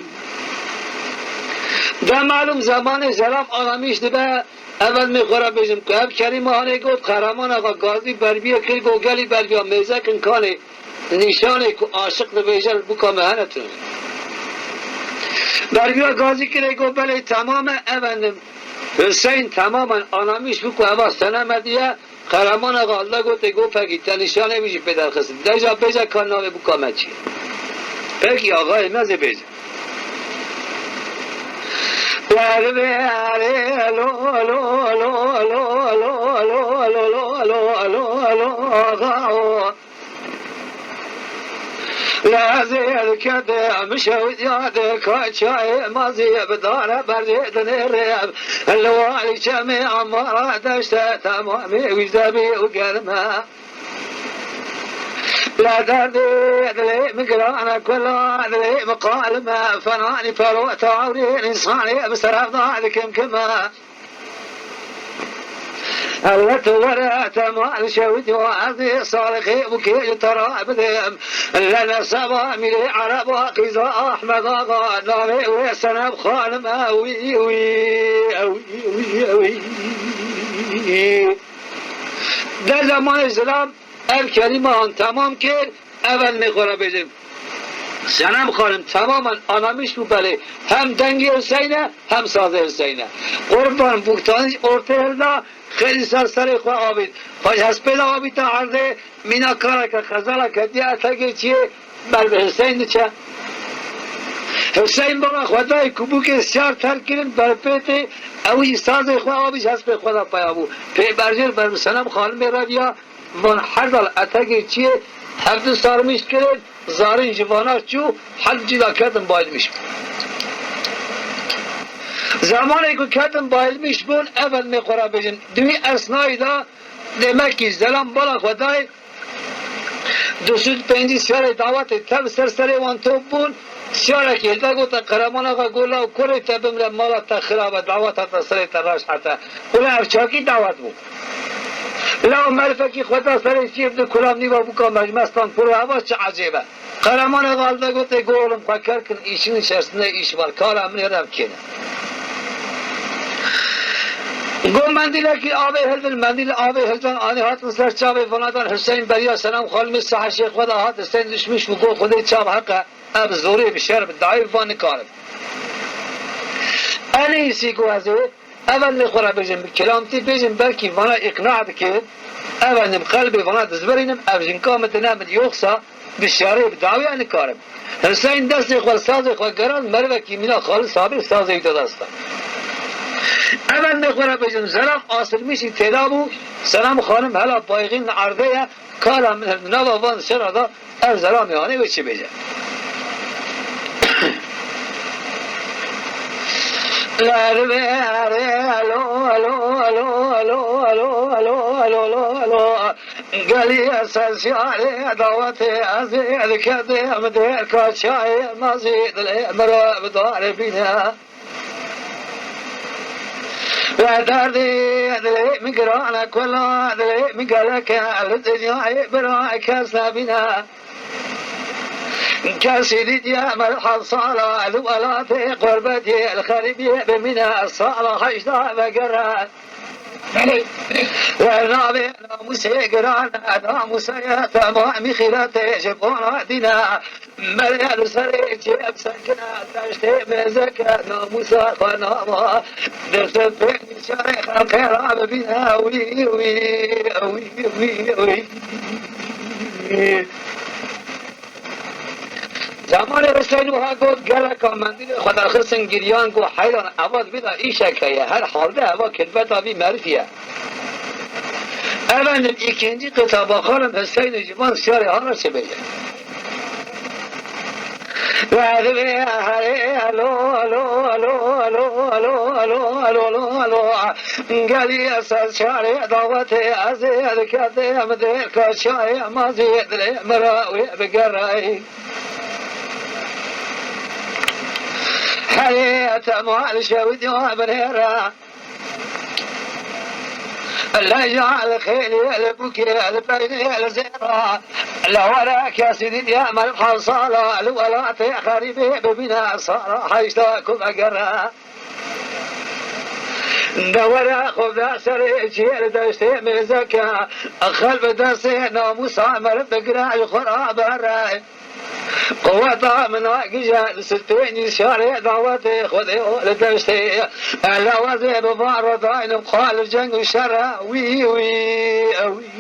De malum zemanê zelam anamîş dibe, ev ez mê xwe re bêjim ku ev kelîme hanê got, Qehreman Axa Gazî berbiye kir, got, gelî berbiya mêzekin kanê. Nîşanê ku aşiq dibêje li bûka me hene tune. Berbiya Gazî kirê got, belê temam e, ev e nim. Hüseyin temamen anamîş bû ku eva seneme diye, Qehreman Axa li gotê got, pekî te nîşanê wî jî pê derxistin. Deyca bêje ka navê bûka me çi ye? Pekî axayê me zê bêje. Dervê erê lo, lo, lo, axa o. Lezê dikete, em şewit ya de kaçayê mazî bi dare bercê dinêrê. Li warî çemê amara deşte temamê wî zevî û germe. La derdê dilê min giran e, kula dilê min qalime, fenanî pelo tawrê însanê bi serevda dikim kime. Ewlet were temal şewit û ez ê salixê û kê ji te re bidim. Le neseba mîrê ereba qîza Ahmed Axa, navê wê Senem Xanim e, wî, wî, wî, wî, wî. De zemanê zilam ev kelîmehan temam kir, ev ez mê xwe re bêjim. Senem Xanim temamen anamîş bû belê hem dengê Hüseyin e, hem sazê Hüseyin e. Qurban Bûktanî ortê hilda, xêlî ser serê xwe avît. Xwe ji hespê de avîte erdê, mîna kareke xezaleke diye etegê çiyê ber bi Hüseyin diçe. Hüseyin bala xwe dayê ku bûkê siyar terk kirin, ber pê tê, ew jî sazê xwe avît, ji hespê xwe de peya bû. Pê berjêr ber bi Senem Xanimê re diya, van her dal etegê çiyê hevdu sarmîş kirin, zarîn ji vana çû, hevdu cî da ketin bayilmîş bûn. Zemanê ku ketin bayilmîş bûn, ev ez mê xwe re bêjin, di wî esnayî de demekî Zelam bala xwe dayê, du sed pêncî siyarê dawetê tev ser serê wan top bûn, siyarekî hilda gote Qereman Axa, got, law kurê te bimre, mala te xirab e, daweta te serê te reş hete. Ula ev çakî dawet bû. Law merifekî xwe da serê çîr, di kulam nîva bûka mecmestan pir ava, çi ecêb e. Qereman Axa li vê gotê, got, oğlum, xwe ker kin, işin içerisinde iş var. Kara min hêr ev kêne. Got, mendîlekî avê hildin, mendîl avê hildan, anî hatin ser çavê vanadan Hüseyin beriya Selam Xanimê sahişê xwe de hat, Hüseyin düşmüş bû, got, Xwedê çav heq e, ev zorê bi şer bi dayê bi van nikarim. En iyisi ku ez ê, ev ez lê xwe re bêjim, bi kelamtî bêjim, belkî vana îqna dikin, ev ez nim qelbê vana dizbirînim, ev jinka min tine min, yoksa bi şerê bi dawî ez nikarim. Hüseyin destê xwe li sazê xwe gerand, merivekî mîna xalis habê sazê wî de dest da. Ev em nexwe re bêjin, Zelam asilmîşî têda bû, Zelam xanim hela bayxîn li erdê ye, kala min her di nava van şera da, ev Zelamê hanê wê çi bêje? Gelî ser şarê dawetê ez ê diketim dêr ka çayê mezî dilê min re bi darê bîne. Ve derdê dilê min giran e, kula dilê min gelek e, li dinyayê bira kes nebîne. Kesî dîtiye me li heft sala, li welatê qurbetê, li xerîbiyê bimîne, sala heşta vegere. Ve navê namûsê giran e, namûsê ye temamî xîretê ji bona dîne. Merê li serê çê em sekine, deştê mêzeke namûsa xwe nama. Dest pê nîşanê xelqê ra bibîne, wî, wî, wî, wî, wî. Zemanê Huseyîn wiha got, geleka mendilê xwe derxistin giriyan, got, heyran, eva dibî da îşek heye, her hal de eva kilfeta vî merivî ye. Efendim, ikinci kıta bakalım Hüseyin Civan şiarê hala çi bêje. Ve divê herê alo, alo, alo. Gelî ser şarê dawetê ez ê diketim dêr ka çayê mezî dilê min re wê bigerayî. Herê tema li şewî diya binêre. Leja li xêlê, li bûkê, li peynê, li zêra. Li were kesî dîtiye me li heft sala, li welatê xerîbê bibîne sala heşta ku vegere. De were xwe bide serê çiyê li deştê mêzeke, xel bi destê namûsa meriv bigire ji xwe re bere. Quweta min a gije, li sitênî şarê dawetê Xwedê û li deştê. Lawazê bi van re daynim xwe li ceng û şer re. Wî, wî, wî,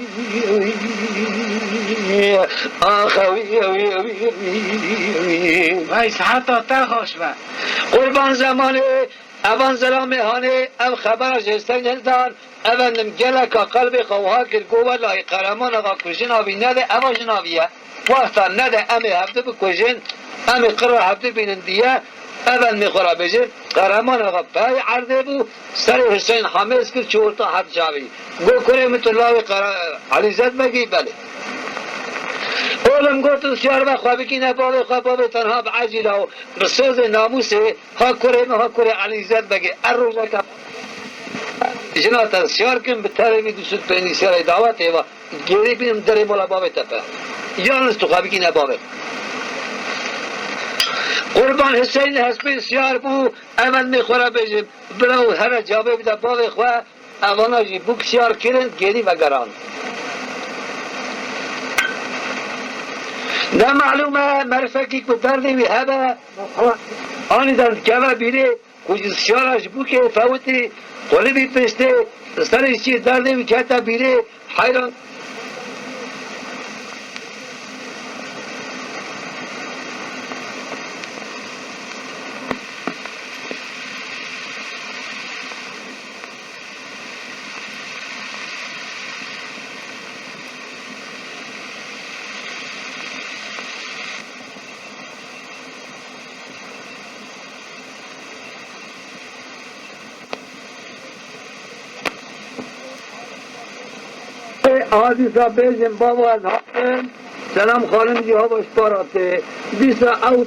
wî. Ax, wî, wî, wî, wî, wî. Vay, siheta te xweş be. Qurban Zemanê, evan Zelamê Hanê, ev xebera ji Huseyîn hildan. Efendim, geleka qelbê xwe wiha kir, got, Welahî, Qereman Axa ku jina vî nede, eva jina vî ye. Wexta nede, em ê hevdu bikujin, em ê qira hevdu bînin diye. Efendimê xwe re bêjin, Qereman Axa pey erdê bû, serê Huseyîn Hamêz kir, çû orta heft çavî. Got, Kurê min, tu lawê Qere-, Elîzet Begî? Belê. Olim, got, tu siyar be, xwe bikîne bavê xwe, bavê tenha bi ecîla û bi sozê namûsê. Ha kurê min, ha kurê Elîzet Begê, er rojeka jina te siyar kim, bi terê vî du sed peynî siyarê dawetê ve, gêrî bînim derê mala bavê te be. Yalnız tu xwe bikîne bavê. Qurban Huseyîn hespê siyar bû, efendimê xwe re bêjim, bira û here cavê bide bavê xwe, evana jî bûk siyar kirin, gêrî vegeran. Ne malûm e, merifekî ku derdê wî hebe, anîden dikeve bîrê, ku ji siyara ji bûkê fewitî, qulibî piştê, serê jî derdê wî kete bîrê, heyran. Ê, a dîsa bêjin, bavo, ez hatim. Selam xanim jî hava ji para tê. Dîsa ew,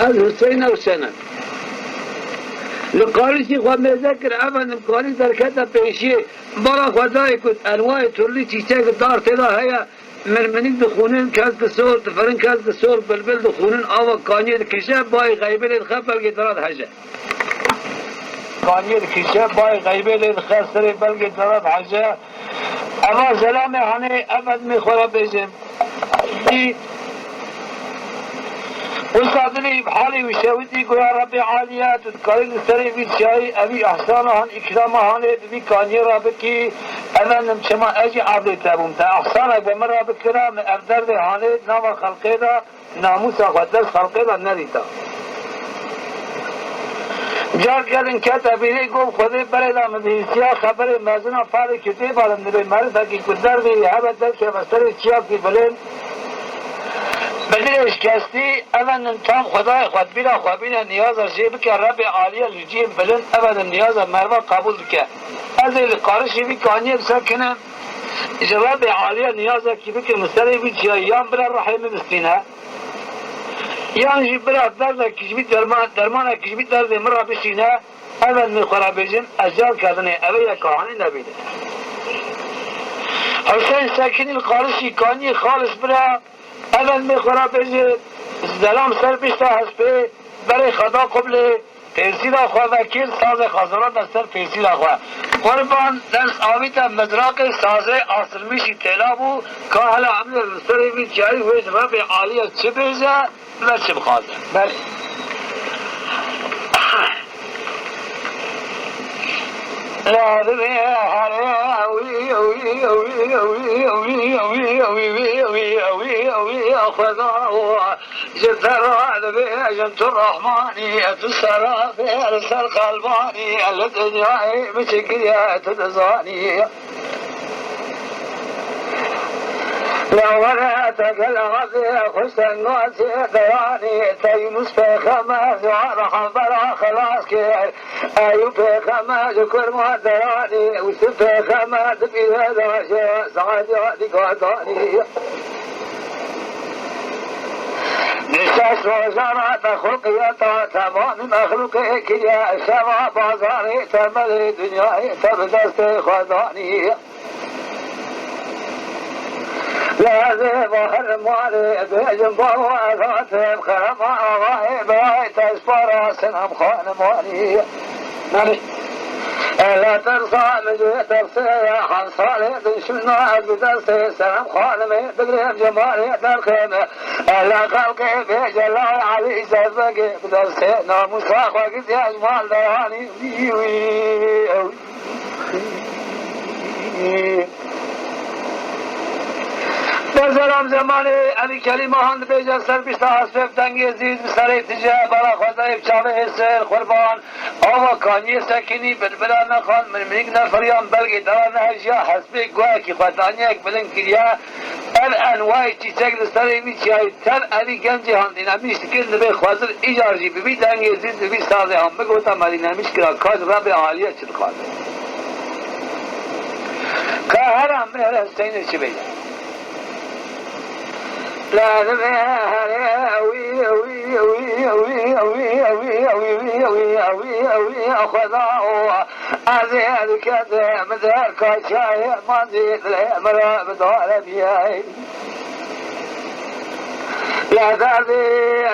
ez Huseyîn ew sene. Li qalîşî xwe mêze kir, efendim, qalîş derkete pêşiyê. Bala xwe dayê ku enwayê turlî çîçek dar tê de heye. Mirminik dixwînin, kesk sor, difirin, kesk sor, bilbil dixwînin, ava kaniyê dikişe, bayê xeybelê dixe, belgê dara dihece. Kaniyê dikişe, bayê xeybelê dixe, serê belgê dara dihece. Eva Zelamê Hanê, efendimê xwe re bêjim. Î, wisa dilê bi halê wî şewitî, goya Rebbê Alî ye, tu dikarî li serê vî çiyayî, evî ihsana han, îkrama Hanê, bi vî kaniyê re bikî, efendim, çima ez jî erdê te bûm, te ihsanek bi min re bikira, min ev derdê Hanê, nava xelqê de, namûsa xwe dest xelqê de nedîta. Car gelin kete bîrê, got, Xwedê berê de min bihîstiya xeberê mezina parê ki tê balin dibê merivekî ku derdê wî hebe derkeve serê çiyakî bilind. Bi dirêj kestî, evenim tam Xwedayê xwe bîra xwe bîne niyaza jê bike, Rebê Alî ye li cihên bilind, evenim niyaza meriva qebûl bike. Ez ê li qarişî vî kaniyê bisekinim, ji Rebê Alî ye niyazekî bikim, li serê vî çiyayî yan bira rihê min bistîne, yan jî bira derdekî ji vî derman, dermanekî ji vî derdê min re bişîne, evenim xwe re bêjim, ez car kedinê, ev ê yeka hanî nebîne. Husên sekinî li qarişî kaniyê, xalis bira, evenim xwe re bêjim, zelam ser pişta hespê, berê xwe da qiblê, pêsîra xwe vekir, sazê xwe zirand ser pêsîra xwe. Qurban dest avîte mizraqê, sazê asilmîşî têla bû, ka hela emrê li serê vî çiyayî wê ji Rebê Alî ye çi bêje, ve çi bixwaze. Belê. Lazim e herê wî, wî, wî, Xweda. Ji te re dibêjin tu Rehmanî, tu serafê li ser qelbanî, li dinyayê min çi kiriye tu dizanî. Ya were te gel azê xweştengasê deranî, te Yunus pêxember ji wan hevbera xelas kir. Eyûb pêxember ji kurma deranî, Yusuf pêxember di pîrê de ji saediya dîka danî. Di şeş roja re te xulqiyeta temamî mexlûqê kiriye, şeva bazarê temelê dinyayê te bi destê xwe danî. Lê ez ê bahir malê bêjim bavo ez hatim, Qereman Axayê birayê te ji para Sinem Xanimwanî. Nanî. Ele tirsa min ji tirsê ye, heft salê din şûna ez bi destê Sinem Xanimê bigirêm cemalê derxêm. Ele xelkê bêje lay Elî Zezegê bi destê namûsa xwe giziya ji mal deranî. Wî, wî, wî. Berzeram zemanê Elî Kelîmahan dibêje, ser pişta hespê bi dengê zîz bi serê tije, bala Xwedayê bi çavê hêsir qurban. Ava kaniyê sekinî, bilbila nexan, mirmîrik nefiriyan, belgê dara nehejiya, hespê guhekî xwe daniyek bilind kiriye. Ev enwayê çîçek li serê vî çiyayî tev Elî Gencîhan dînemîş dikin, dibê xwezir îcar jî bi vî dengê zîz, bi vî sazê han bigota me dînemîş kira, ka ji Rebê Alî ye çi dixwaze. Ka hera mêr Huseyinê çi bêje. Lazim e herê wî, wî, wî, Xweda o. Ez ê diketim derka çayê mandî, dilê min re bi dare biyay. Ya derdê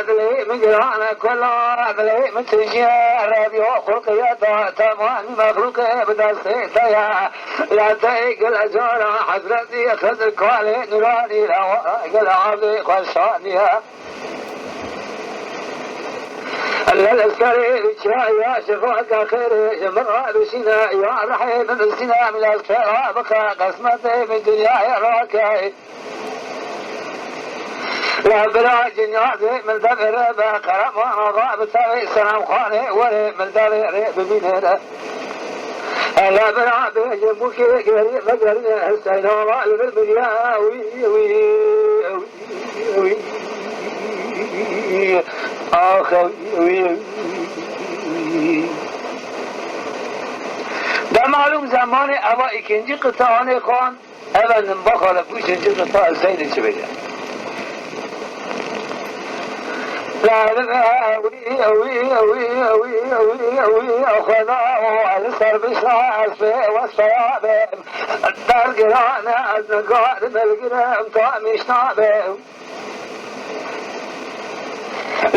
dilê min giran e kula, dilê min tijî, Rebî o xulqiyeta temamî mexlûqê bi destê te ye. Ya te ê gil cara hezretî Xizir kalê nûranî, rewa gil avê xweşanî ye. Li serê çaya şifaka xêrê ji min re bişîne, ya rihê min bistîne, min ez pêra bike, qismetê min dinyayê rakey. La bira cinyazê min devê re be, Qereman Axa bi tevê Senemxanê were, min devê rê bibîne re. Hele bira bêjin bûkê gerî vegerîne, Huseyna li vir biriye, wî, wî, wî. Ax, wî. De malûm zemanê eva îkincî qita anê xan, eve nimbaxa de bû ikinci qita ez seynê çi bêje. Xweda, ez ser bişa, ez pê wesfeya bêm. Dergiran e, ez nikarim hilgirim, ta mişna bêm.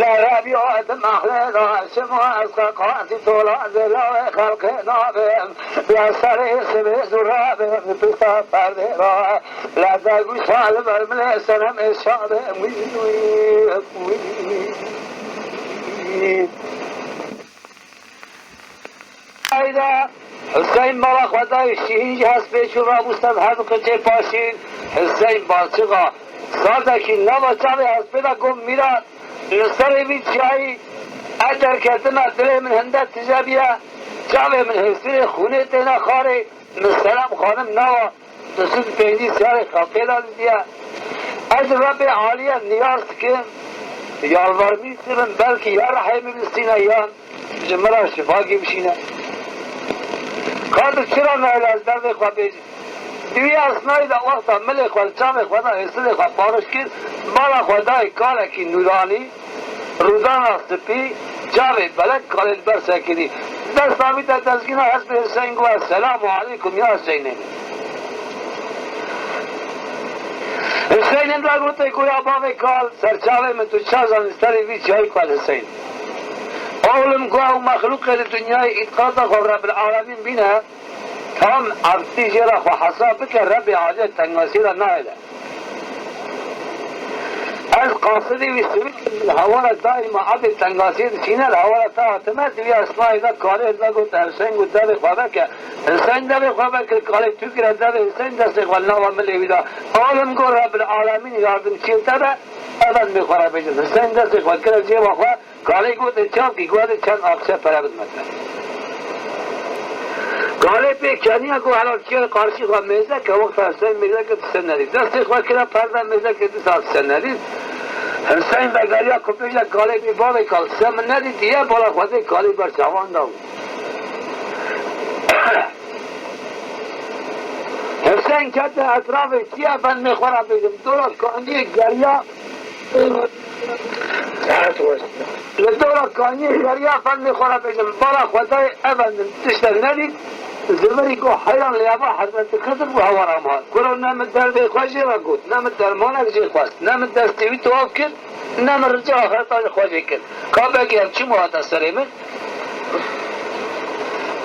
Lê Rebî o di mehlê de şima ez qeqatî tola zêla wê xelkê nabêm. Ya serê sibê zûra bêm, pişta perdê ra. Lê degûşa li ber milê Senemê şa bêm. Wî, wî, wî. Hayda, Hüseyin bala Xwedayê şîhîn ji hespê çû rabû ser her du qicê paşîn. Hüseyin balçixa sazekî nava çavê hespê de got, Mîran, li serê vî çiyayî Ez derketime, dilê min hinde tije bûye, çavê min hêsirê xûnê têne xarê, min Selam Xanim nawa du sed û pêncî salê xelkê de didiye. Ez Rebbê Aliyê niyaz dikim, yalvarmî dibim, belkî ya rehê min bistîne yan ji min re şifakî bişîne. Ka tu çira nayê ez derdê xwe bêjim? Di wî esnayî de wexta milê xwe li çavê xwe de hêsirê xwe pariş kir, bala xwe dayê kalekî nûranî, rûdana spî, çavê belek kalê li ber sekirî. Desta wî de dezgîna hespê Huseyîn got, "Selamu aleykum ya Huseyînê min." Huseyînê min re gote, "Got ya bavê kal, ser çavê min tu çav zanî serê vî çiyayî ku ez Huseyîn." Oğlum, got, ew mexlûqê li dinyayê îtiqata xwe bi Rebbil Alemîn bîne, tam eftî jê re xwe hesab bike, Rebbê Aliyê tengasî re nahêle. Ez qasidê wî sivik im, li hewara daîma erdê tengasiyê dişîne, li hewara te hatime, di wî esnayê de kalê li me got, Huseyîn got, devê xwe veke. Huseyîn devê xwe vekir, kalê tû kire devê Huseyîn, destê xwe li nava milê wî da. Alim got, Rebbil Alemîn yardimçiyê te be, ez venimê xwe re bêjim. Huseyîn destê xwe kire cêba xwe, Kalê gote, "Çavkî, gote çend axçe pere bidime te." Kalê pê keniya ku hela çiyayê qarşî xwe mêze ke, wexta Huseyîn mêze ke, tu se nedî. Destê xwe kire perde mêze ke, tu sa tu se nedî. Huseyîn vegeriya ku bêje, kalê pê, "Bavê kal, tu se min nedî?" Diye bala xwe dê kalê ber çavan da. Huseyîn kete etrafê çiya, venimê xwe re bêjim, dora kaniyê geriya. Li dora kaniyê geriya, venimê xwe re bêjim, bala xwe dayê, ez vendim tiştek nedît, zivirî got, heyran lê eva hezretî Xizir û hewara me hat. Kuro ne min derdê xwe jê re got, ne min dermanek jê xwest, ne min destê wî tewav kir, ne min rica axireta xwe jê kir. Ka belkî ev çi hate serê min?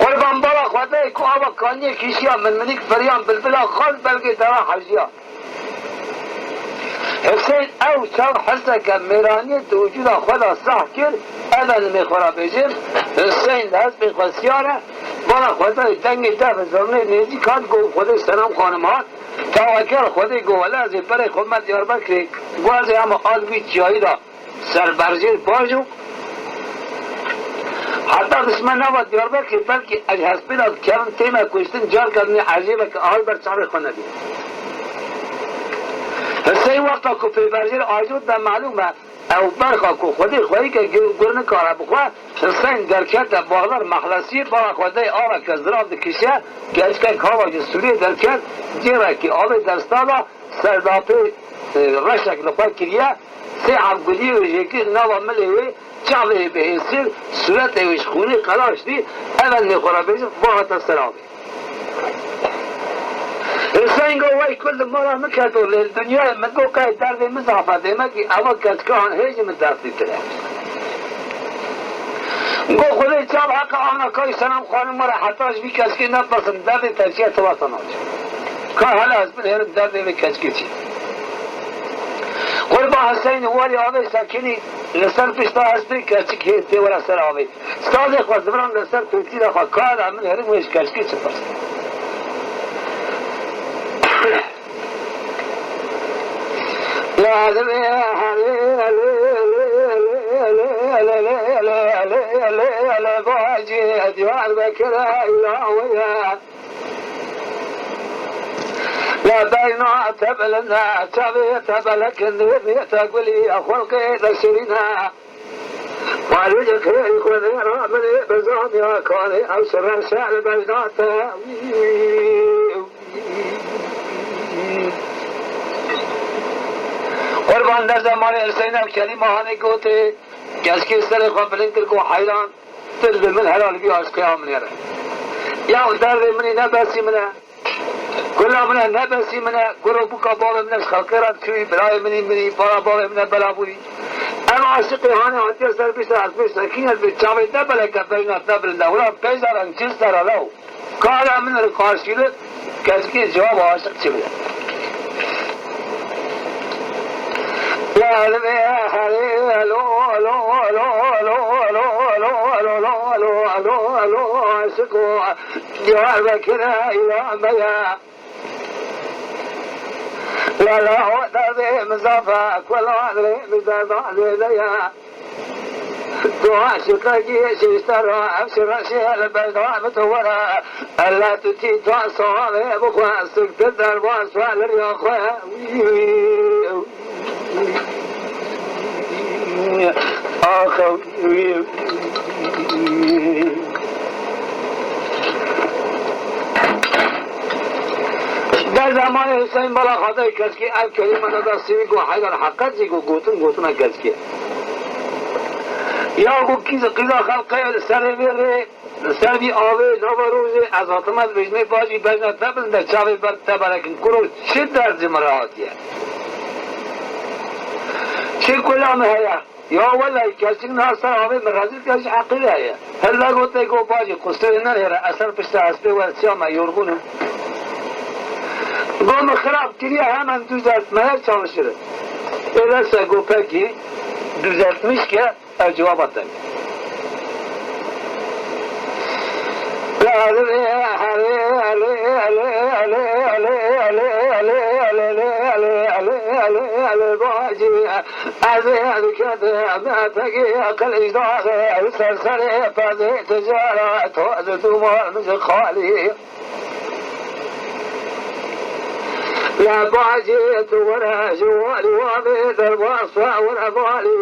Qurban bala xwe dayê ku ava kaniyê kişiya min, minik firiyan bilbila xan belkê dara hewjiya. Huseyîn ew çav hirseke mêraniyê di wicûda xwe de sah kir, ez venimê xwe re bêjim, Huseyîn li hespê xwe siyar e, bala xwe dayê dengê def zirnê nêzîk hat, got, Xwedê Selam Xanim hat, dawa kir, Xwedê got, wele ez ê berê xwe me Diyarbekirê, got, ez ê hema al wî çiyayî de. Ser berjêr bajo. Heta dişme nava Diyarbekirê, belkî ez hespê de dikevim tême kuştin, carka din ê ecêbeke ahal ber çavê xwe nebî. Huseyîn wexta ku pê berjêr ajot de, melûm e, ew berxa ku Xwedê xweyî ke gur, gur nikare bixwe, Huseyîn derkete Baxdar Mehlesiyê, bala xwe dayê aveke zirav dikişe, keçikek hava ji Sûriyê derket, cêrekî avê desta da, serdapê, e, reşek li xwe kiriye, sê ev guliyê wê jêkir nava milê wê, çavê wê bi hêsir, sûretê wê ji xûnê qelaş dî, ev venimê xwe re bêjim, va hate ser avê. Huseyîn got, wey kul li mala min keto, lê li dinyayê min got, qey derdê min zaf e, demekî eva keçika han hê ji min derdlîtir e. Got, Xwedê çav heqa ana kay Selam Xanim were heta ji vî keçikê nepirsin, derdê te çi ye, tu wasa naçî. Ka hele ez binêrim derdê vê keçikê çi. Qurban Huseyînê warî avê sekinî, li ser pişta hespê keçik hê tê were ser avê. Sazê xwe ziviran li ser pêtîra xwe, ka hele min herim wê ji keçikê çi pirsin. Qurban, der zemanê Huseyîn ev kelîma hanê gotê, keçikê serê xwe bilind kir, got, heyran, tu li min helal bî, aşiqê a min ê re. Ya derdê min ê ne besî min e. Kula min e, ne besî min e, guro bûka bavê min e, ji xelkê re çûyî, birayê min î min î, bala bavê min e, bela bûyî. Ev aşiqê hanê hatiye ser pişta hespê sekîne, bi çavê te beleke bejna te bilind e. Wila pêş de re çi ser e lew? Kara min li qarşî li, keçikê cewab aşiq çi bide? Aşiqo, Diyarbekir e, îla me ye. La la, o derdê min zaf e, kula dilê min derda zêde ye. Dua şiqekî şêşte ra, ev şireşê li bejna min tu were. Ella tu tî ta sawalê bixwe, siktir derbas we li riya xwe. Ax, ew. Der zemanê Huseyîn Bala Xwedayê Keşkî ev kelîme neda sivî ku Heyder Heqet jî ku gotin, gotina Keşkî. Ya ku kîz qîza xelqê li serê vê rê, li ser vî avê, nava rojê, ez hatime dibêjimê bajî bejna te bin de çavê ber te berekin. Kuro çi derd ji min re hatiye? Çi kula min heye? Ya welay, kesik niha ser avê min rezîl ke ji heqî re heye. Hilla gotê go bacî, qusturê nenêre, eser pişta hespê we siya me, yorgun im. Go min xirab kiriye, hemen düzeltmeye çalışırım. Öyleyse go peki, düzeltmiş ke, ev cevaba te. Bacî, ez ê diketim, pekî qilîcdarê, ser serê pezê tijara, to ez û mal min ji xalî. Le bacî, tu were ji walî, wavê derbas we were balî.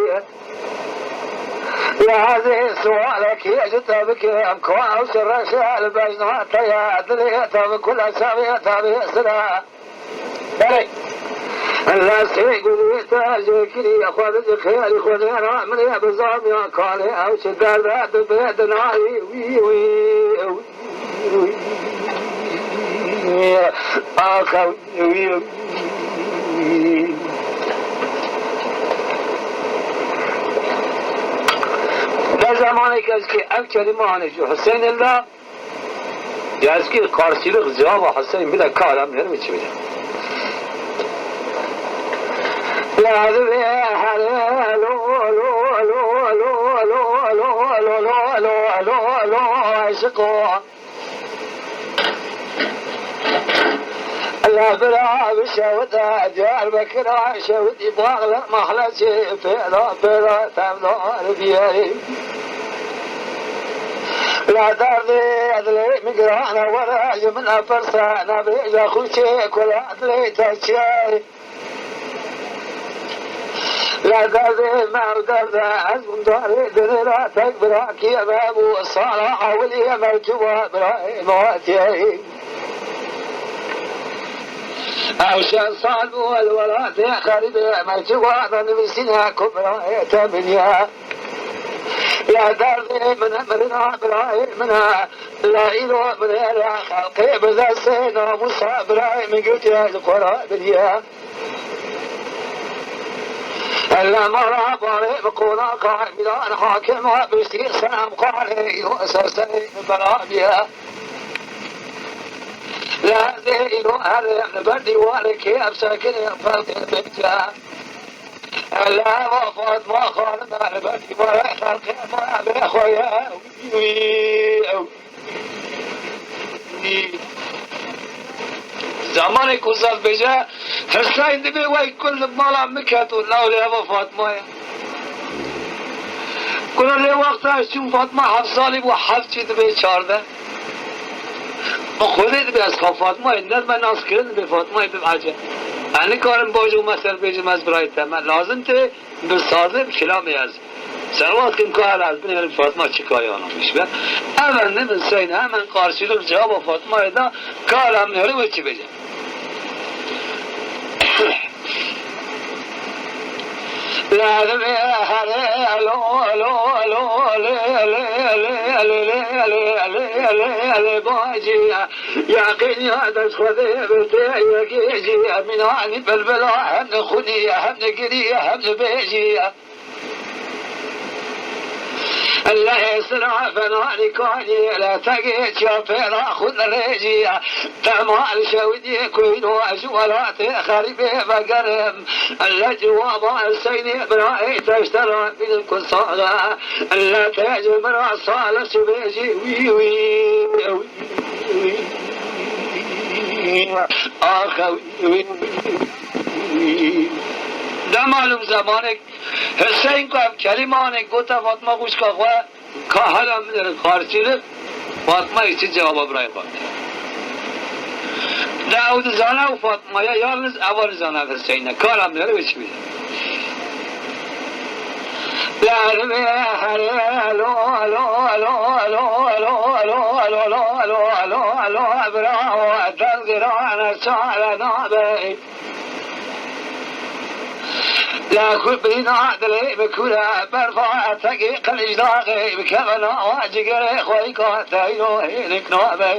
Le ez ê siwalekî ji te bikim, ka ew şireşe li bejna te ye, dilê te bi kule çavê te bê sire. Belê. Lasê gulê te jêkirî xwe bi xêrî xwe nêra min ê bizamiya kalê ew çi derde dibe dinayî wî wî wî. Axa wî wî. Ne zamanê kezkê ev kelîme hanê ji Huseyinê la. Ya ez kî karşılık cevaba Hüseyin bile kalam verir mi çi bile? Lazim e, hele, lo, lo, aşık o. La bira bi şewit e, Diyarbekir e, şewit î bağlı mahle çi, pêra, pêra, tevdar biyeyim. La derdê dilê min giran e, were ji min e pirse, nebêje xûçê kula dilê te çi ye? La derdê me ew derd e, ez windarê dilê ra tek bira kî ye me bû, sala ewilî ye me tu wa birayê me hatiyê. Ew şeş sal bû li welatê xerîbê me tu wa da nivîsîne ku birayê te min ye. Ya derdê min e, mirina birayê min e. La îro min e, la xelqê bi destê namûsa birayê min girtiye, ji xwe re biriye. La mala barê bi qonaxa Mîran Hakim e, piştî Senem Xalê îro ser serê min bela biriye. La ez ê îro herêm li ber dîwarê kê ev sekinê xelqê bêje. Ella va Fatma xanim e, li ber dîwara xelqê ma bê xwe ye. Wî, wî, ew. Wî. Zamanê ku zaf bêje, Hüseyin dibê wey kul li mala min ket û law lê eva Fatma ye. Kula lê wexta ez çûm Fatma heft salî bû, heft çi dibê çardeh. Bi Xwedê dibê ez ka Fatmayê, ne me nas kirin dibê Fatmayê bim ece. Ez nikarim bajo me ser bêjim ez birayê te me. Lazim tê bi sazê bi kilamê ez. Serwat kim ka ez binêrim Fatma çi kayê anlamış be. Hemen ne bin seyne, hemen karşılık cevaba Fatmayê da, ka ez binêrim wê çi bêje. Lazim e, hele, alo, alo, alo, le, le, le, bacî. Yaqîn ya dest Xwedê bi te yekê jî. Mînanî bilbila hem dixwinî, hem digirî, hem dibêjî. Lê sira fenanî kanî, le tegê çiya pêra xwe dirêjî. Dema li şewidiyê kuyno ji welatê xerîbê vegerim. Le cewaba Hüseynê birayê teştera bînin ku saxe. Le te ji min re sale çi bêjî wî wî. Axe wî wî. Dema lûm zemanek Hiseyn ku ev kelîmanê gote Fatma xwişka xwe, ka hela min ê qarşî li Fatma yê çi cewaba birayê xwe bide. De ew dizane ew Fatma ye, yalniz ev nizane ev Hiseyn e. Kara min ê wê çi bide. Bravo, dil girane çare nabe. La ku bîna dilê bi kûre berfa etekê qilic daxê bi kevena cigerê xwe ka teyno hênik nabe.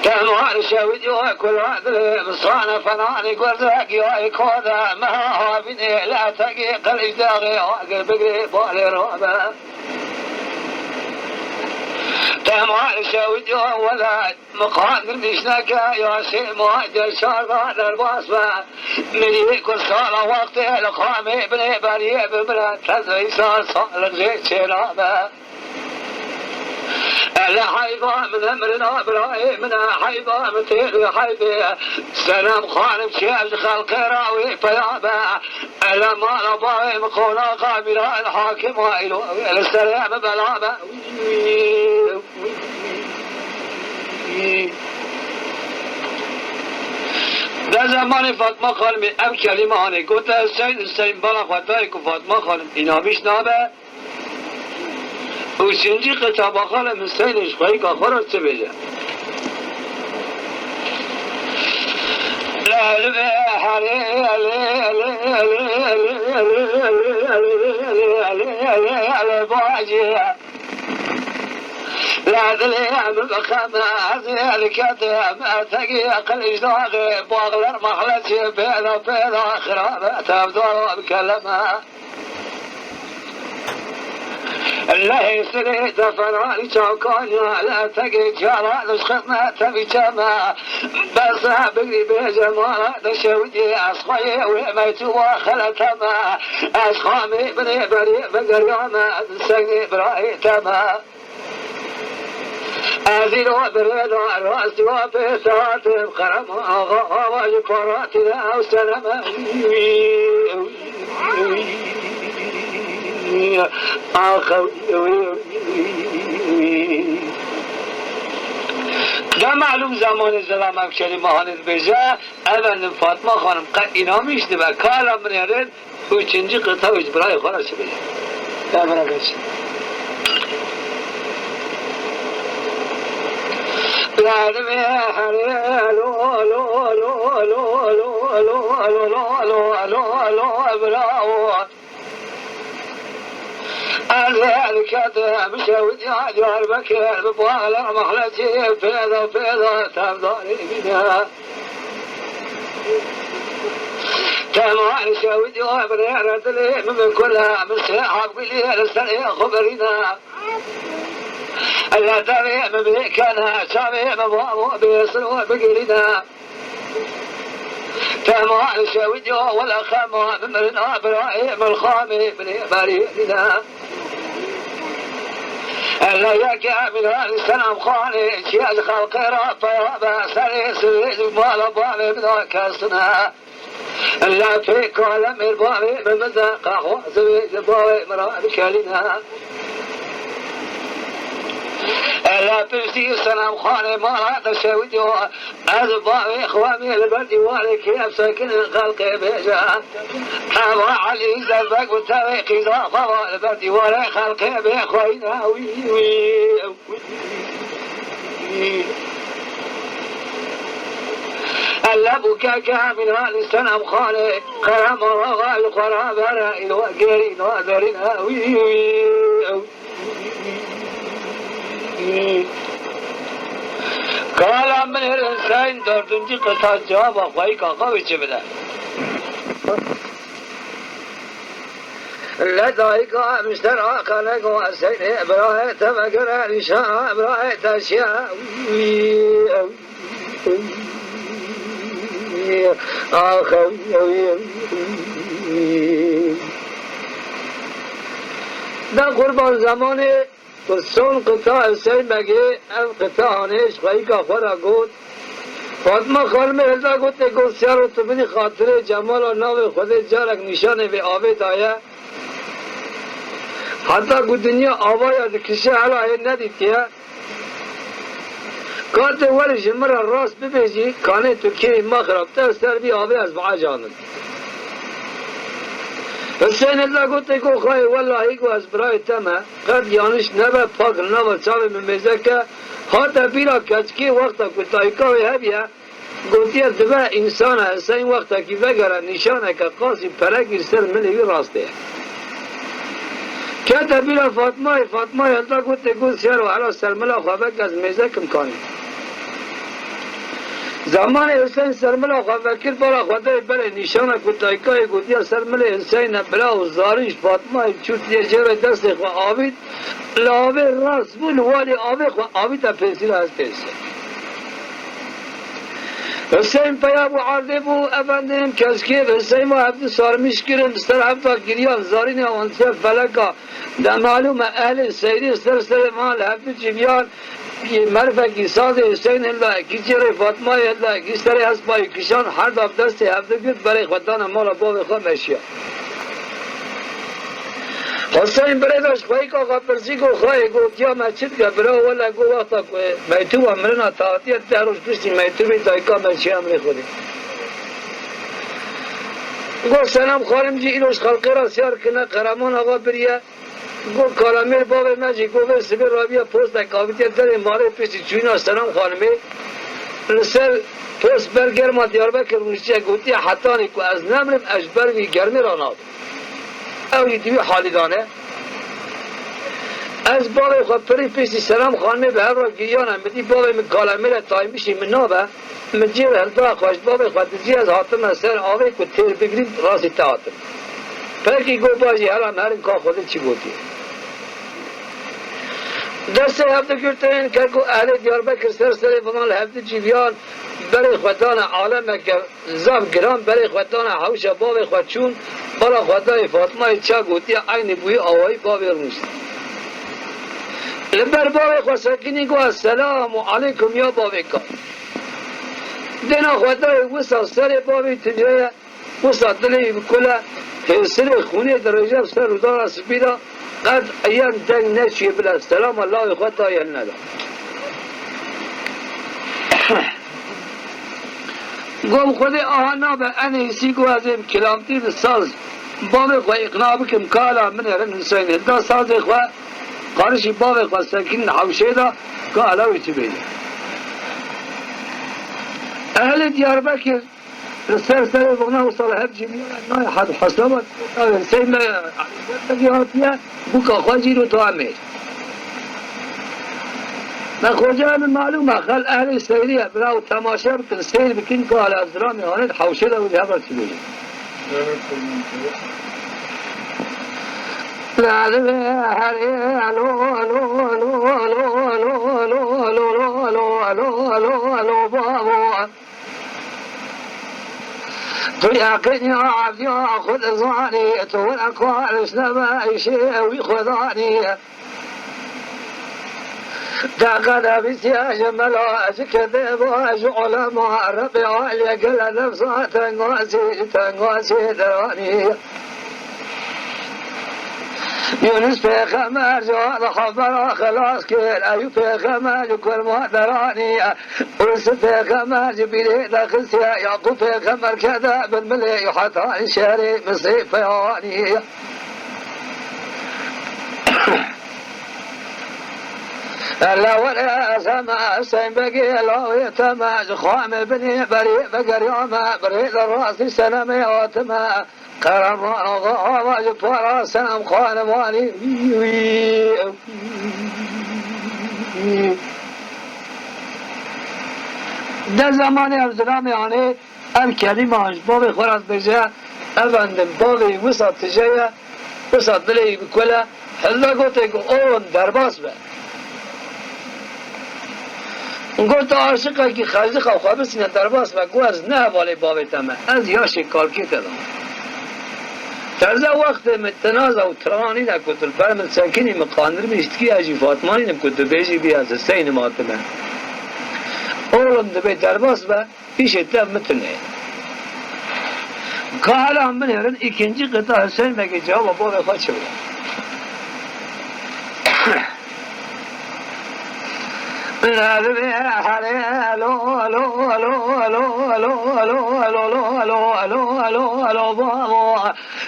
Temar şewit yo kula dilê misane fenanî gurzek ya koda meha havînê la etekê qilic daxê agir bigirê balê rabe. Temar şewit yo wela Miqandir nişneke ya şê ma gel şarda derbas be. Milî ku sala wextê li qamê binê beriyê bimire tezey sar saliq jê çêna be. Ele heyva min emrina birayê min e, heyva min têr û heyvê. Senem xanim çiye ji xelqê ra wê peya be. Ele mala bavê min qonaxa mîran hakima îlo wê li serê min bela be. De zemanê Fatma Xanimê ev kelîme hanê gote Hüseyin, Hüseyin bala xwe dayê ku Fatma Xanim înamiş nabe. Û çincî qita baxalê min Hüseyinê ji xweyîka xwe re çi bêje? La dilê em bi xem ez ê diketim, etekî qilic daxê, baxler mexlecî pêda pêda xirabe, tevdara bi keleme. Lehê sirê deferanî çavkaniya, le etekê cara dişxitne tevî çeme. Bes e bigirî bêje mala de şewitî, ez xweyê wê meytûba xeleteme. Ez xamê binê berê vegeriyame, ez sengê birayê teme. Ez îro birêda rastî wa pê satim, Qerema axa ava ji paratî de ew seneme. Axa. De malûm zemanê zelam ev kelîme hanê dibêje, ev enin Fatma Xanim qe înamiş dibe, kala min ê rê Û çincî qita wî ji birayê xwe re çi bêje? Ya bira geç. Bravo. Ez ê diketim şewitî Diyarbekir, bi bala mexlecî pêda pêda tevdarî bîne. Temar şewitî binêre dilê min bi kule, min sêhab gulî li serê xwe birîne. Ele devê min bêkene, çavê min bavo bêsiro bigirîne. Temar şewitî wele xema min mirina birayê min xamê binê berî bîne. Ele yeke min Senem Xanê, çiye ji xelqê re peya be, serê sivê ji mala bavê min da kesine. Lepê kalemê bavê min bize, qehwa zivê ji bavê min re bikelîne. Ele pirsî Senem Xanê mala de şewitî, ez bavê xwe mê li ber dîwarê kê ev sekinin xelqê bêje. Eva Elî Zerbek bi tevê qîza xwe va li ber dîwarê xelqê bê xweyne wî wî. Ele bûkeke min halî Senem Xanê, Qerema axa li xwe re bere, îro gerî nadarîn e wî wî. Kala min ê Hüseyin dördüncü qita cevaba xweyîka xwe wî çi bide. Le dayika em ji te re xelek û Hüseyinê birayê te vegere nîşana birayê te çiye? Ax, ew, ew, ew. De qurban zemanê Son qita Hüseyin Begê ev qita hanê ji xweyîka xwe re got, Fatma Xanimê Hilda gotê, got, Siyaro, tu binî xatirê cemala navê Xwedê carek nîşanê vê avê daye. Heta ku dinya avaya dikişe hela hê nedîtiye. Ka tu werî ji min re rast bibêjî, kanê tu kêrî me xirabte, ser vî avê ez biacanim. Huseyne da gotê ku, Xayê, wellahî ku ez birayê te me, qet yanlış nebe, pak li nava çavê min mêze ke, hate bîra keçikê wexta ku dayika wê hebiye, Gotiye, dibe însana Huseyîn wextekî vegere nîşaneke qasî perekî ser milê wî rastê ye. Kete bîra Fatmayê, Fatmayê hilda gotê, got, Siyaro, hela ser mila xwe veke, ez mêze kim kanî. Zemanê Huseyîn ser mila xwe vekir, bala xwe dayê berê nîşana ku daykayê gotiye ser milê Huseyîn e, bira û zarî ji Fatmayê çû diye jê re destê xwe avît, li avê rast bû, li walê avê xwe avîte pêsîra hestê Huseyîn. Huseyîn peya bû erdê bû, efendim, keşkê Huseyîn ve hevdu sarmiş kirin, ser hevda giriyan, zarînê awantiye feleka, de malûm e, ehlê seyrî ser serê van li hevdu civiyan, yê merfekî sazê Huseyîn hilda, ekî çêrê Fatmayê hilda, ekî serê hespayî kişan, her da bi destê hevdu girt, berê xwe dane mala bavê xwe meşiya. Huseyîn birêda ji xweyîka xwe pirsî, got, Xweyê, got, ya me çi dike, bira, wele, got, wexta ku meytûba mirina te hatiye, deh roj piştî meytûbî dayika me çi emrê Xwedê. Got, Selam Xanim jî îro ji xelkê re siyar kirine, Qereman Axa biriye. Got, Kalemêr bavê me jî, got, vê sibê raviye postek avitiye derê malê piştî çûyîna Selam Xanimê. Li ser post ber germa Diyarbekir rûniştiye, gotiye, Hetanî ku ez nemirim, ez ji ber vî germê re nabim. Ew jî di wî halî de ne. Ez bavê xwe pirî piştî Selam Xanimê bi hev re giriyane, min dî bavê min Kalemêr e, taymişî min nabe. Min cê re hilda xwe, ji bavê xwe dizî, ez hatime ser avê ku têr bigirîm, rastî te hatim. Pekî, got, Bajî, hela em herin ka Xwedê çi gotiye. Destê hevdu girtin, keko ehlê Diyarbekir ser serê vinan li hevdu civiyan, berê xwe dane alemeke zaf giran, berê xwe dane hewşa bavê xwe çûn, bala xwe dayê Fatmayê ça gotiye, eynî bi wî awayî bavê rûnişt. Li ber bavê xwe sekinî, got, Esselamu aleykum ya bavê kar. Dêna xwe dayê wisa serê bavê tije ye, wisa dilê wî bi kul e, hêsirê xûnê dirêje ser rûdana spî de, qet eyan deng neçûye bila selama lawê xwe dayê neda. Got, Xwedê aha nabe, enê îsî got, ez ê bi kilamtî bi saz bavê xwe îqna bikim, ka hela min ê rin Huseyîn hilda sazê xwe, qarişî bavê xwe sekîn hewşê de, ka hela wî çi bêje. Ehlê Diyarbekir li ser serê vana wisa li hev cî nayê hed hesaba, navê Huseyîn me hatiye, bûka xwe jî ro to em ê. Me xweca min malûm e, xel ehlê seyrî ye, bira û temaşe bikin, seyr bikin, ka li Erziramê hane di hewşê de û di hev re çi bêjin. Tu yaqîn ya evdiya xwe dizanî, tu were kariş nebe îşê wî xwedanî. Te qede bîstiye ji mela, ji kedê ve, ji ulema, Rebê aliyê gele nefsa tengasî, tengasî deranî. Yunus pêxember ji xebera xilas kir, Eyûb pêxember ji kurma deranî. Û si pêxember ji bîrê derxistiye, Yaqûb pêxember kete bin milê, heta şerê Misrê peyanî. Hele were ez heme Huseyîn Begê lawê te me, ji xwe me binê berê vegeriyame, bi rê de rastî senemê hatime. Qereman Axa, Axa ji para Senem Xanimanî. De zemanê Erziramê anê ev kelîma ji bavê xwe re dibêje, efendim, bavê wisa tije ye, wisa dilê wî bi kul e, hilda gotê ku on derbas be. Got, aşiqekî xeclixa xwe bisîne derbas be, got, ez ne hevalê bavê te me, ez yaşê kalkê te de me. Terza wextê min tinaza û tirana nîne ku tu li ber min sekinî, min qandirmî ji tikî, ez jî Fatma nînim ku tu bêjî bî ez Huseynim hatime. Oğlum dibê derbas be, îşê te mitin e. Ka hela min hêrin îkincî qita Hüseyin Begê cewaba bavê xwe çi bide?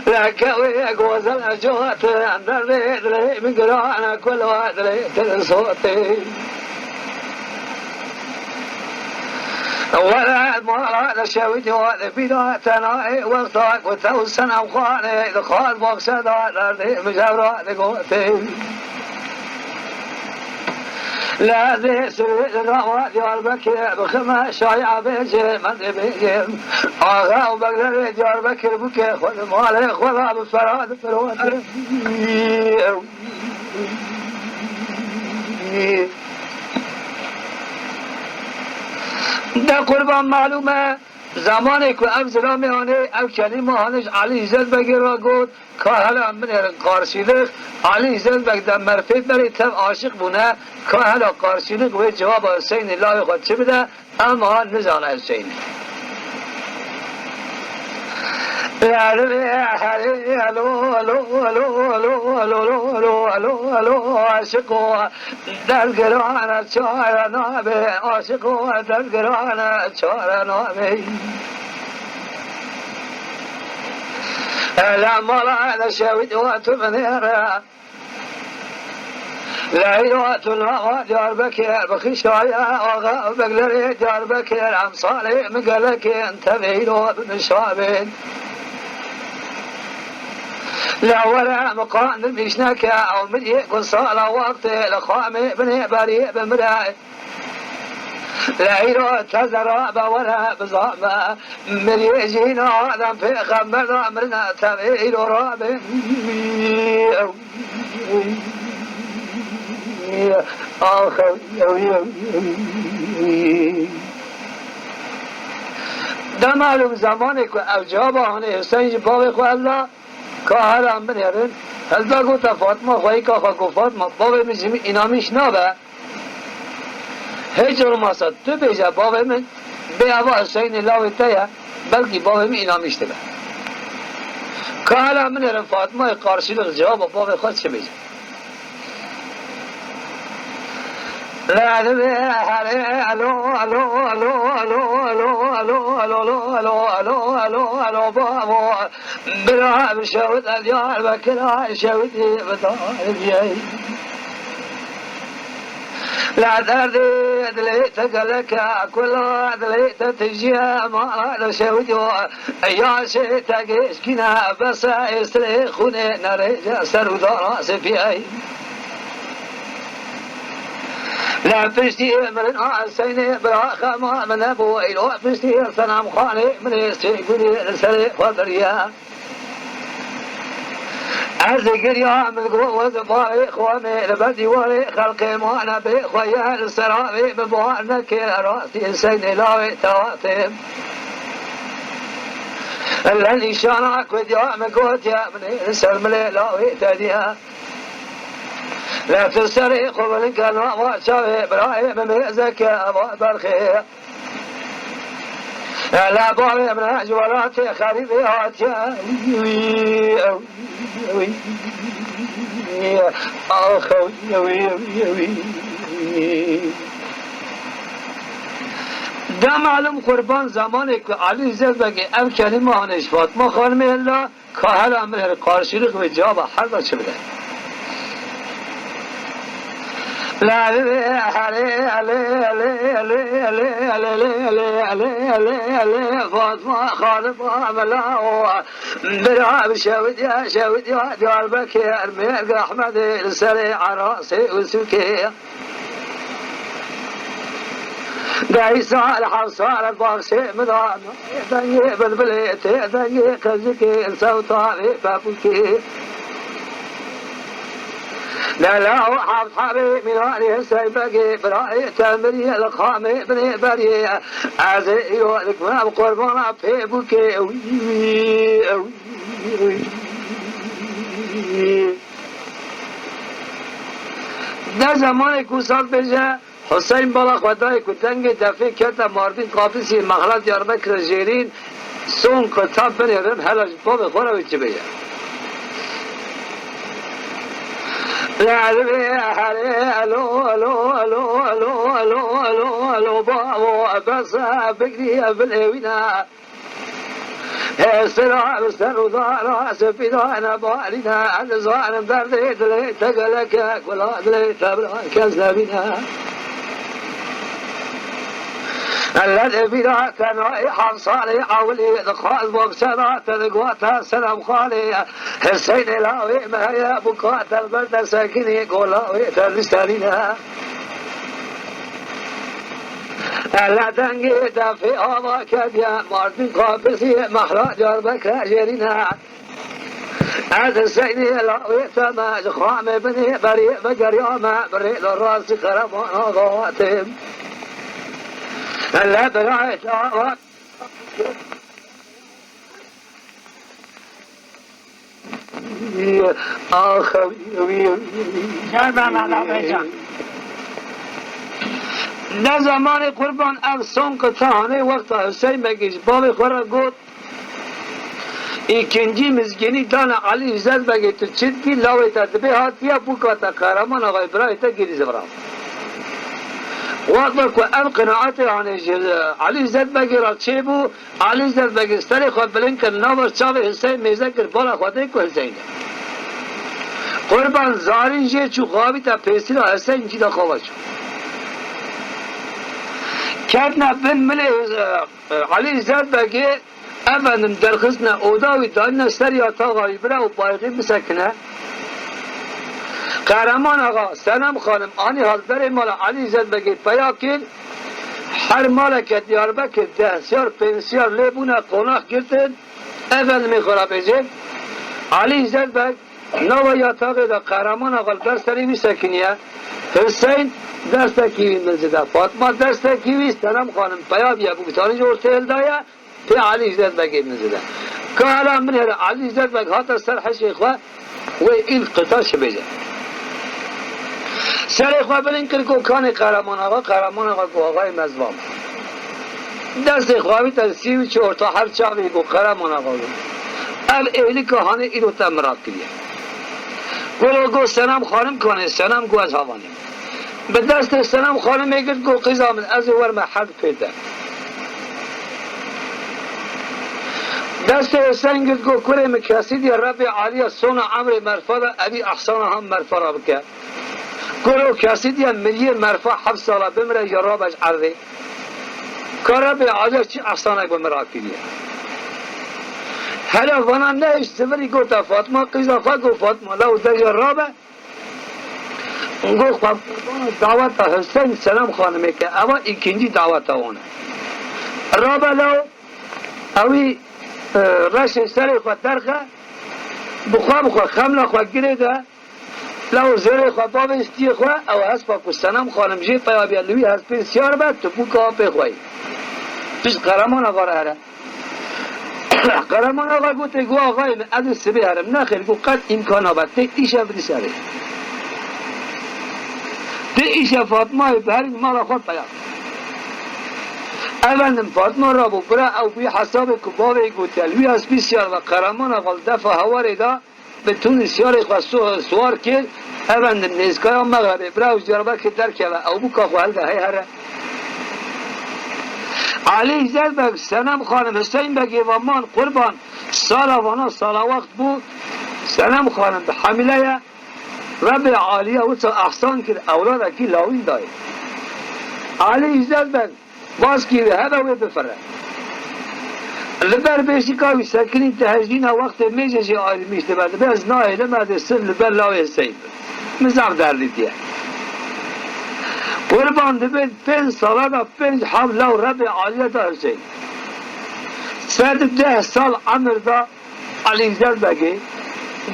Leke wê gozel cote, derdê dilê min girane, kula dilê te sotê. Were mala de şewitî, were bîra tenayê, wexta ku te û Senem Xanê dixwar baxçe da, derdê min jewra digotê. Lê ez ê sirê li nava Diyarbekir bixime şaya bêjê, min dê bêjê. Axa û beglerê Diyarbekir bûke xwe li malê xwe da bi fera difirotin. De qurban malûm e, zemanê ku ev zilamê hanê, ev kelîma hanê ji Elî Îzzet Begê re got, ka hela min hêrin qarşîlix, Elî Îzzet Beg de merfê berê tev aşiq bûne, ka hela qarşîlix wê cewaba Hüseynê lawê xwe çi bide, Ema nizane Hüseyin. Aşık o, derdgirana çare nabe, aşık o, derdgirana çare nabe. Ele mala ele şewit o tu binêre. Leyla tu nava Diyarbekir bixişaye, axa beglerê Diyarbekir, emsalê min gelekê, em tevî îro binişabin. La were miqandim îşneke, ew min yê ku sala wextê li xamê binê beriyê bimire. Leyla te zera be were bizame, miriyê jîna Adem pêxember da mirine tevê îro rabe. Ax, ew, ew, ew, ew. De malûm zemanê ku ev cewaba hanê Hüseyin ji bavê xwe hevda, ka hela min herin, hevda gote Fatma xweyîka xwe ku Fatma, bavê min ji min înamîş nabe. Hiç olmazsa tu bêje, bavê min, bê eva Hüseyinê lawê te ye, belkî bavê min înamîş dibe. Ka hela min herin Fatmayê qarşîlix cewaba bavê xwe çi bêje? Bira bi şewit e Diyarbekir, şewitî bi tarî. La derdê dilê te gelek e, kula dilê te tijî ye, mala de şewitî. Yaşê te gêşkîne, bes e êstirê xûnê, nerêce ser û dara sipî. Lê piştî mirin a Hüseynê bira xema min nebû, îro piştî Senem Xanê min ê sê gulî li serê xwe biriye. Ez digiriya min got, wez barê xwe me li ber dîwarê xelkê mane bê xwe ye, li ser avê min bawer nekir, rastî Hüseynê lawê te hatê. Li nîşana ku diya min gotiye, min ê li ser milê lawê te diye. Lê tu serê xwe bilind ke nava çavê birayê min mêzeke eva berxê. Ela bavê min ji welatê xerîbê hatiye. Wî, wî, wî, wî. Ax, wî, wî, wî, wî. De malûm qurban zemanê ku Elî Zevbegê ev kelîme hanê ji Fatma Xanimê hela, Ka hela min her qarşîlik ve cevaba her da çi bide? Fatma Xanima mela o bira bi şewdiya, şewdiya Diyarbekir, mêrg Ehmedê li serê Erasê û Sûkê. Dehî sal, heft sal baxşê min da, dengê bilbilê tê, dengê qezikê, sewta vê pepûkê. Lala û heft hebê mînanê Seybegê, birayê te mirî li xamê binê beriyê. Ez ê îro dikme bi qurbana pê bûkê. Wî, wî, wî, wî. De zemanê ku saz bêje, Huseyn bala xwe dayê ku dengê defê kete Mardin, Qafisî, Mehra, Diyarbekir jêrîn, son ku ta binêrin, hela ji bavê xwe re wê çi bêje. Li erê herê elo, elo, elo, bavo, bes e, bigirî, bilê wî ne. Hêsira li ser û dara sipî dane barîne, ez dizanim derdê dilê te gelek e, gula dilê te bila kes nebîne. Elled vîra kenayê heft salê ewilî dixwaz bo kçe da te digot te Senem Xalê. Hiseynê lawê me heye bûka te li ber te sekinî, gola wê te diştenîne. Ele dengê defê ava kediye, Mardin, Qafisî, Mehra, Diyarbekir jêrîne. Ez Hiseynê lawê te me, ji xamê binê berê vegeriyame, bi rê li rastî Qereman Axa hatê. Ele birayê te ava Axa wî, wî, wî. Gel ben Mehmet Beycan. Ne zemanê Qurban ev son qita hanê wexta Hüseyin Begî ji bavê xwe re got, îkincî mizgînî dane Elî Îzzet Begê, tu çi dikî, lawê te dibê hatiye, bûka te Qehreman Axayê birayê te girî zivran. Wexta ku ev qinaetê hanê ji Elî Îzzet Begê re çêbû, Elî Îzzet Begê serê xwe bilind kir, nava çavê Hiseyn mêze kir, bala xwe dê ku Hiseyn e. Qurban zarîn jê çû, xwe avîte pêsîra Hiseyn, cî de xwe çû. Ketine bin milê, e, e, Elî Îzzet Begê, efendim, derxistine oda wî, danîne ser yataxa wî, bira û bayixî bisekine. Qehreman Axa, Senem Xanim anî hal berê mala Elî Îzzet Begê peya kir, her maleke Diyarbekir deh siyar, pênc siyar lê bûne, qonax girtin, efendimê xwe re bêjin, Elî Îzzet Beg nava yataxê de Qehreman Axa li ber serê wî sekiniye, Hiseyn destekî wî min zide, Fatma destekî wî, Senem Xanim peya bûye, bûktanî ji ortê hildaye, pê Elî Îzzet Begê min zide. Ka hela min here Elî Îzzet Beg hate ser hişê xwe, wê îl qita çi bêje. Serê xwe bilind kir, got, kanê Qehreman Axa, Qehreman Axa, got, axayê me zivam. Destê xwe avîte sî û çi orta her çavê, got, Qehreman Axa, got, ev êlika hanê îro te min rakiriye. Got, got, Senem Xanim kanê, Senem, got, ez havanê. Bi destê Senem Xanimê girt, got, qîza min, ez ê werme herd pê de. Destê Hüseyn girt, got, kurê min, kesî diye Rebbê Alî ye sona emrê merfa de, evî ehsana ham merfa re bike. Kuro kesî diye miriyê merfa heft sala bimire, ji rabe ji erdê. Ka Rebbê Alî ye çi ehsanek bi min rakiriye. Hele vana nehişt zivirî, gote Fatma, qîza xwe, got, Fatma, lew de jî rabe, Got, xwe qurbana daweta Hüseyn Senem Xanimê ke, eva îkincî daweta wan e. Rabe law, ewî, e, reşê serê xwe derxe, bi xwe bi xwe xemla xwe girê de, law zêrê xwe bavêstiyê xwe, ew hespa ku Senem Xanim jê peya biye, li wî hespê siyar be, tu bûka apê xwe yî. Tu ji Qehreman Axa re here. Qehreman Axa gote, got, axayê min, ez ê sibê herim. Nexêr, got, qet îmkan nabe. Tê îşev bidî serê. Tê îşev Fatmayê biherîn mala xwe peya. Efendim, Fatma rabû, bira ew bûyî hesabê ku bavê gotiye. Li wî hespî siyar ve Qehreman Axa li defa hewarê de, bi tûnî siyarê xwe su-, siwar kir, efendim, nêzkaya Mexrebê, bira ew ji Diyarbekirê derkeve, ew bûka xwe hilde hey here. Elî Îzzet Beg, Senem Xanim, Hüseyin Begê ve man qurban, sala vana sala wext bû, Senem Xanim bi hemîle ye, Rebbê Alî ye wisa ehsan kir, ewladekî lawîn dayê. Elî Îzzet Beg, Baskî wê hebe wê bifire. Li ber bêşika wî sekinî dihejîna wextê mêjê jê ayrîmîş dibe. Dibe ez nahêlim, ez ê sir li ber lawê Hüseyin bim. Min zaf derdîtiye. Qurban dibe pênc sala da pênc heb law Rebbê Alî ye da Hüseyin. Sed deh sal emir da Elî Îzzet Begê.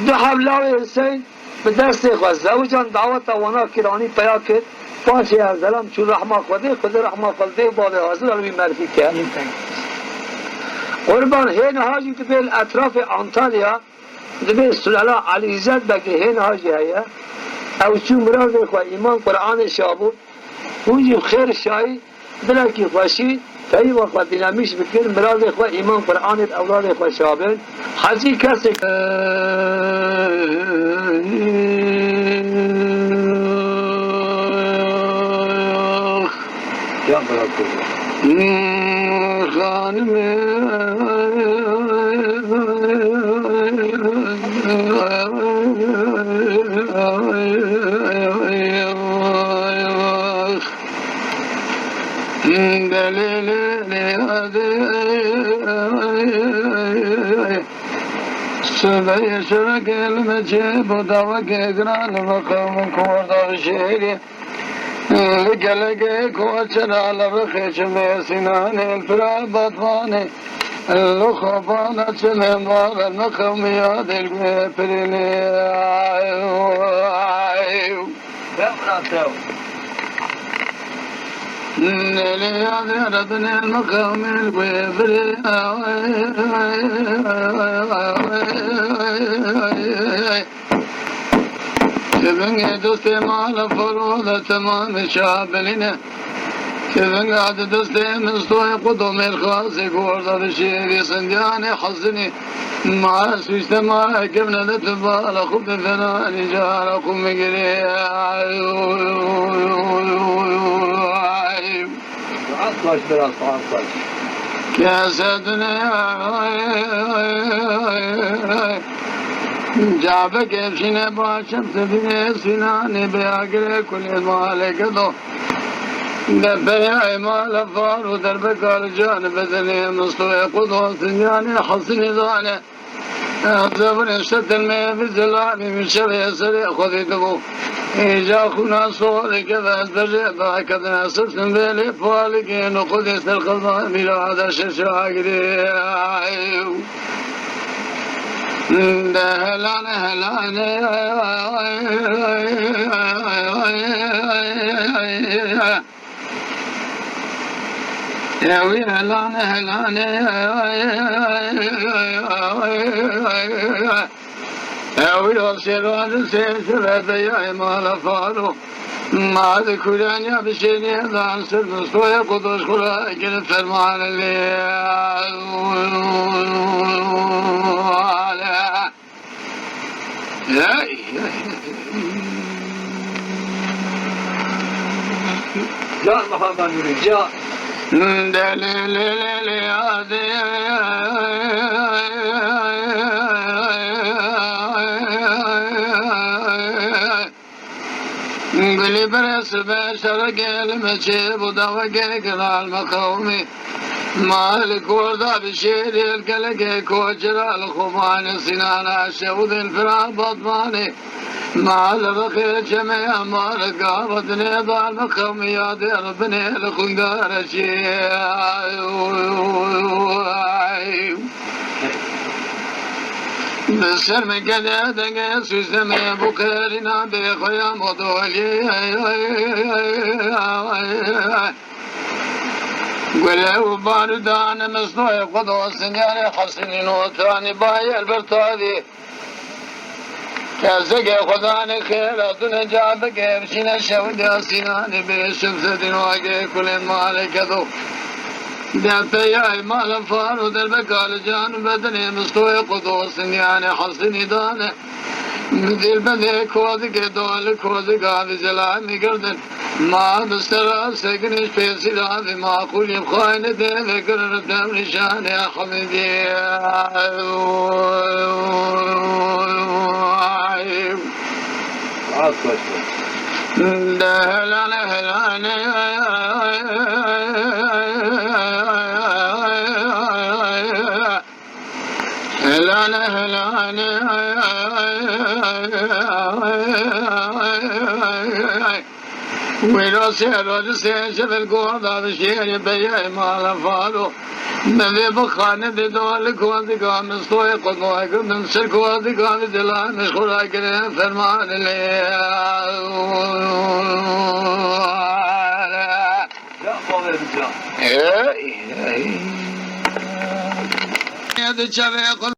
Du heb lawê Hüseyin Bi destê xwe zewican daweta wana kir, anî peya kir. Paşê Erzelam çû rehma Xwedê, Xwedê rehma xwe li dê û bavê hazir e, li wî merfî ke. Qurban hê niha jî dibê li etrafê Antalya, dibê Sulela Elî Îzzet Begê hê niha jî heye. Ew çû mirovê xwe îman Quranê şabû. Hûn jî bi xêr şayî, dilekî xweşî, peyva xwe dînamîş bikin, miradê xwe îman Qur'anê di ewladê xwe şabin. Hecî kesek Ya bırakın. Xanimê Delîlê Sibê şerekê li me çê bû dawekê giran li me qewmin ku werda şêrî. Li gelekê ku çira li rixê çimê Sînanê li pira Batmanê. Li xopana çimê mare me qewmiya dêl guê pirînê. Nêlê yadê re binên mixemil wê birê. Kevingê dostê mala Faro de temamê şabilîne. Kevinga di destê min stoyê qudo mêrxasê gorda bi şêrê sindiyanê hezinî. Ma ez wîste ma kevne de tu bala xwe bi fena nîcara xwe min girê. Biraz baş, biraz daha baş. Kese dinê cabek evşîne başem te dinê Sînanê beyagirê kulê malê gedo. De beyay mala Faro derbeka li can bedinê mistoyê qudo sindiyanê hezinî dane. Zevrin şetil me bi zilamî min şevê serê xwedî dibû. Îca xûna solê keve ez berê daketine siftin belê palikê nû xwedî ser xizan mîra de şeşa girê. De helane helane. Ewî helane helane. Ewî o sêrvan sê sebe beyay mala Faro. Ma di kuraniya bi şêrê dan ser mistoyê qudoş xura gir ferman lê. Hey, hey, hey. Can Muhammed Nuri, can. Delî lê lê lê adê. Gulî berê sibe şerekê li me çê bû dawekê giran me qewmî. Ma li gorda bi şêrê li gelekê koçira li Xobanê Sînana şewdên fira Batmanê. Ma li rixê çemê emaret gava dinê dar me qewmî yadê li binê li xwîngare çê. Bi ser min gele denge sûstemê bû qerîna bê xwe ya modolî. Gule û barûdan mistoyê xwe dosin yarê hesinîn û tanî bayê li ber tavî. Keseke xwedanê xêra dune ca bike, evşîne şewdiya Sînanê bê şifte dîn wagê kulên malê kedo. De peyay mala Faro derbeka li can û bedenê mistoyê xwe dosin yanê hesinî dane. Dilbendê kozikê dol kozika bi zelamî girdin. Ma bi sera sekinîş pêsîra bi maqûlî xayne dê vekirin dem nîşanê Hemîdî. De helane helane. Helane helane. Wêra sêra di sê şevel gorda bi şêrê beyê mala Faro. Me vê bi xane de dol kozika mistoyê xwe doy gundin ser kozika bi dilan ji xwe ra kirin ferman lê. Hey, hey. Di çavê xwe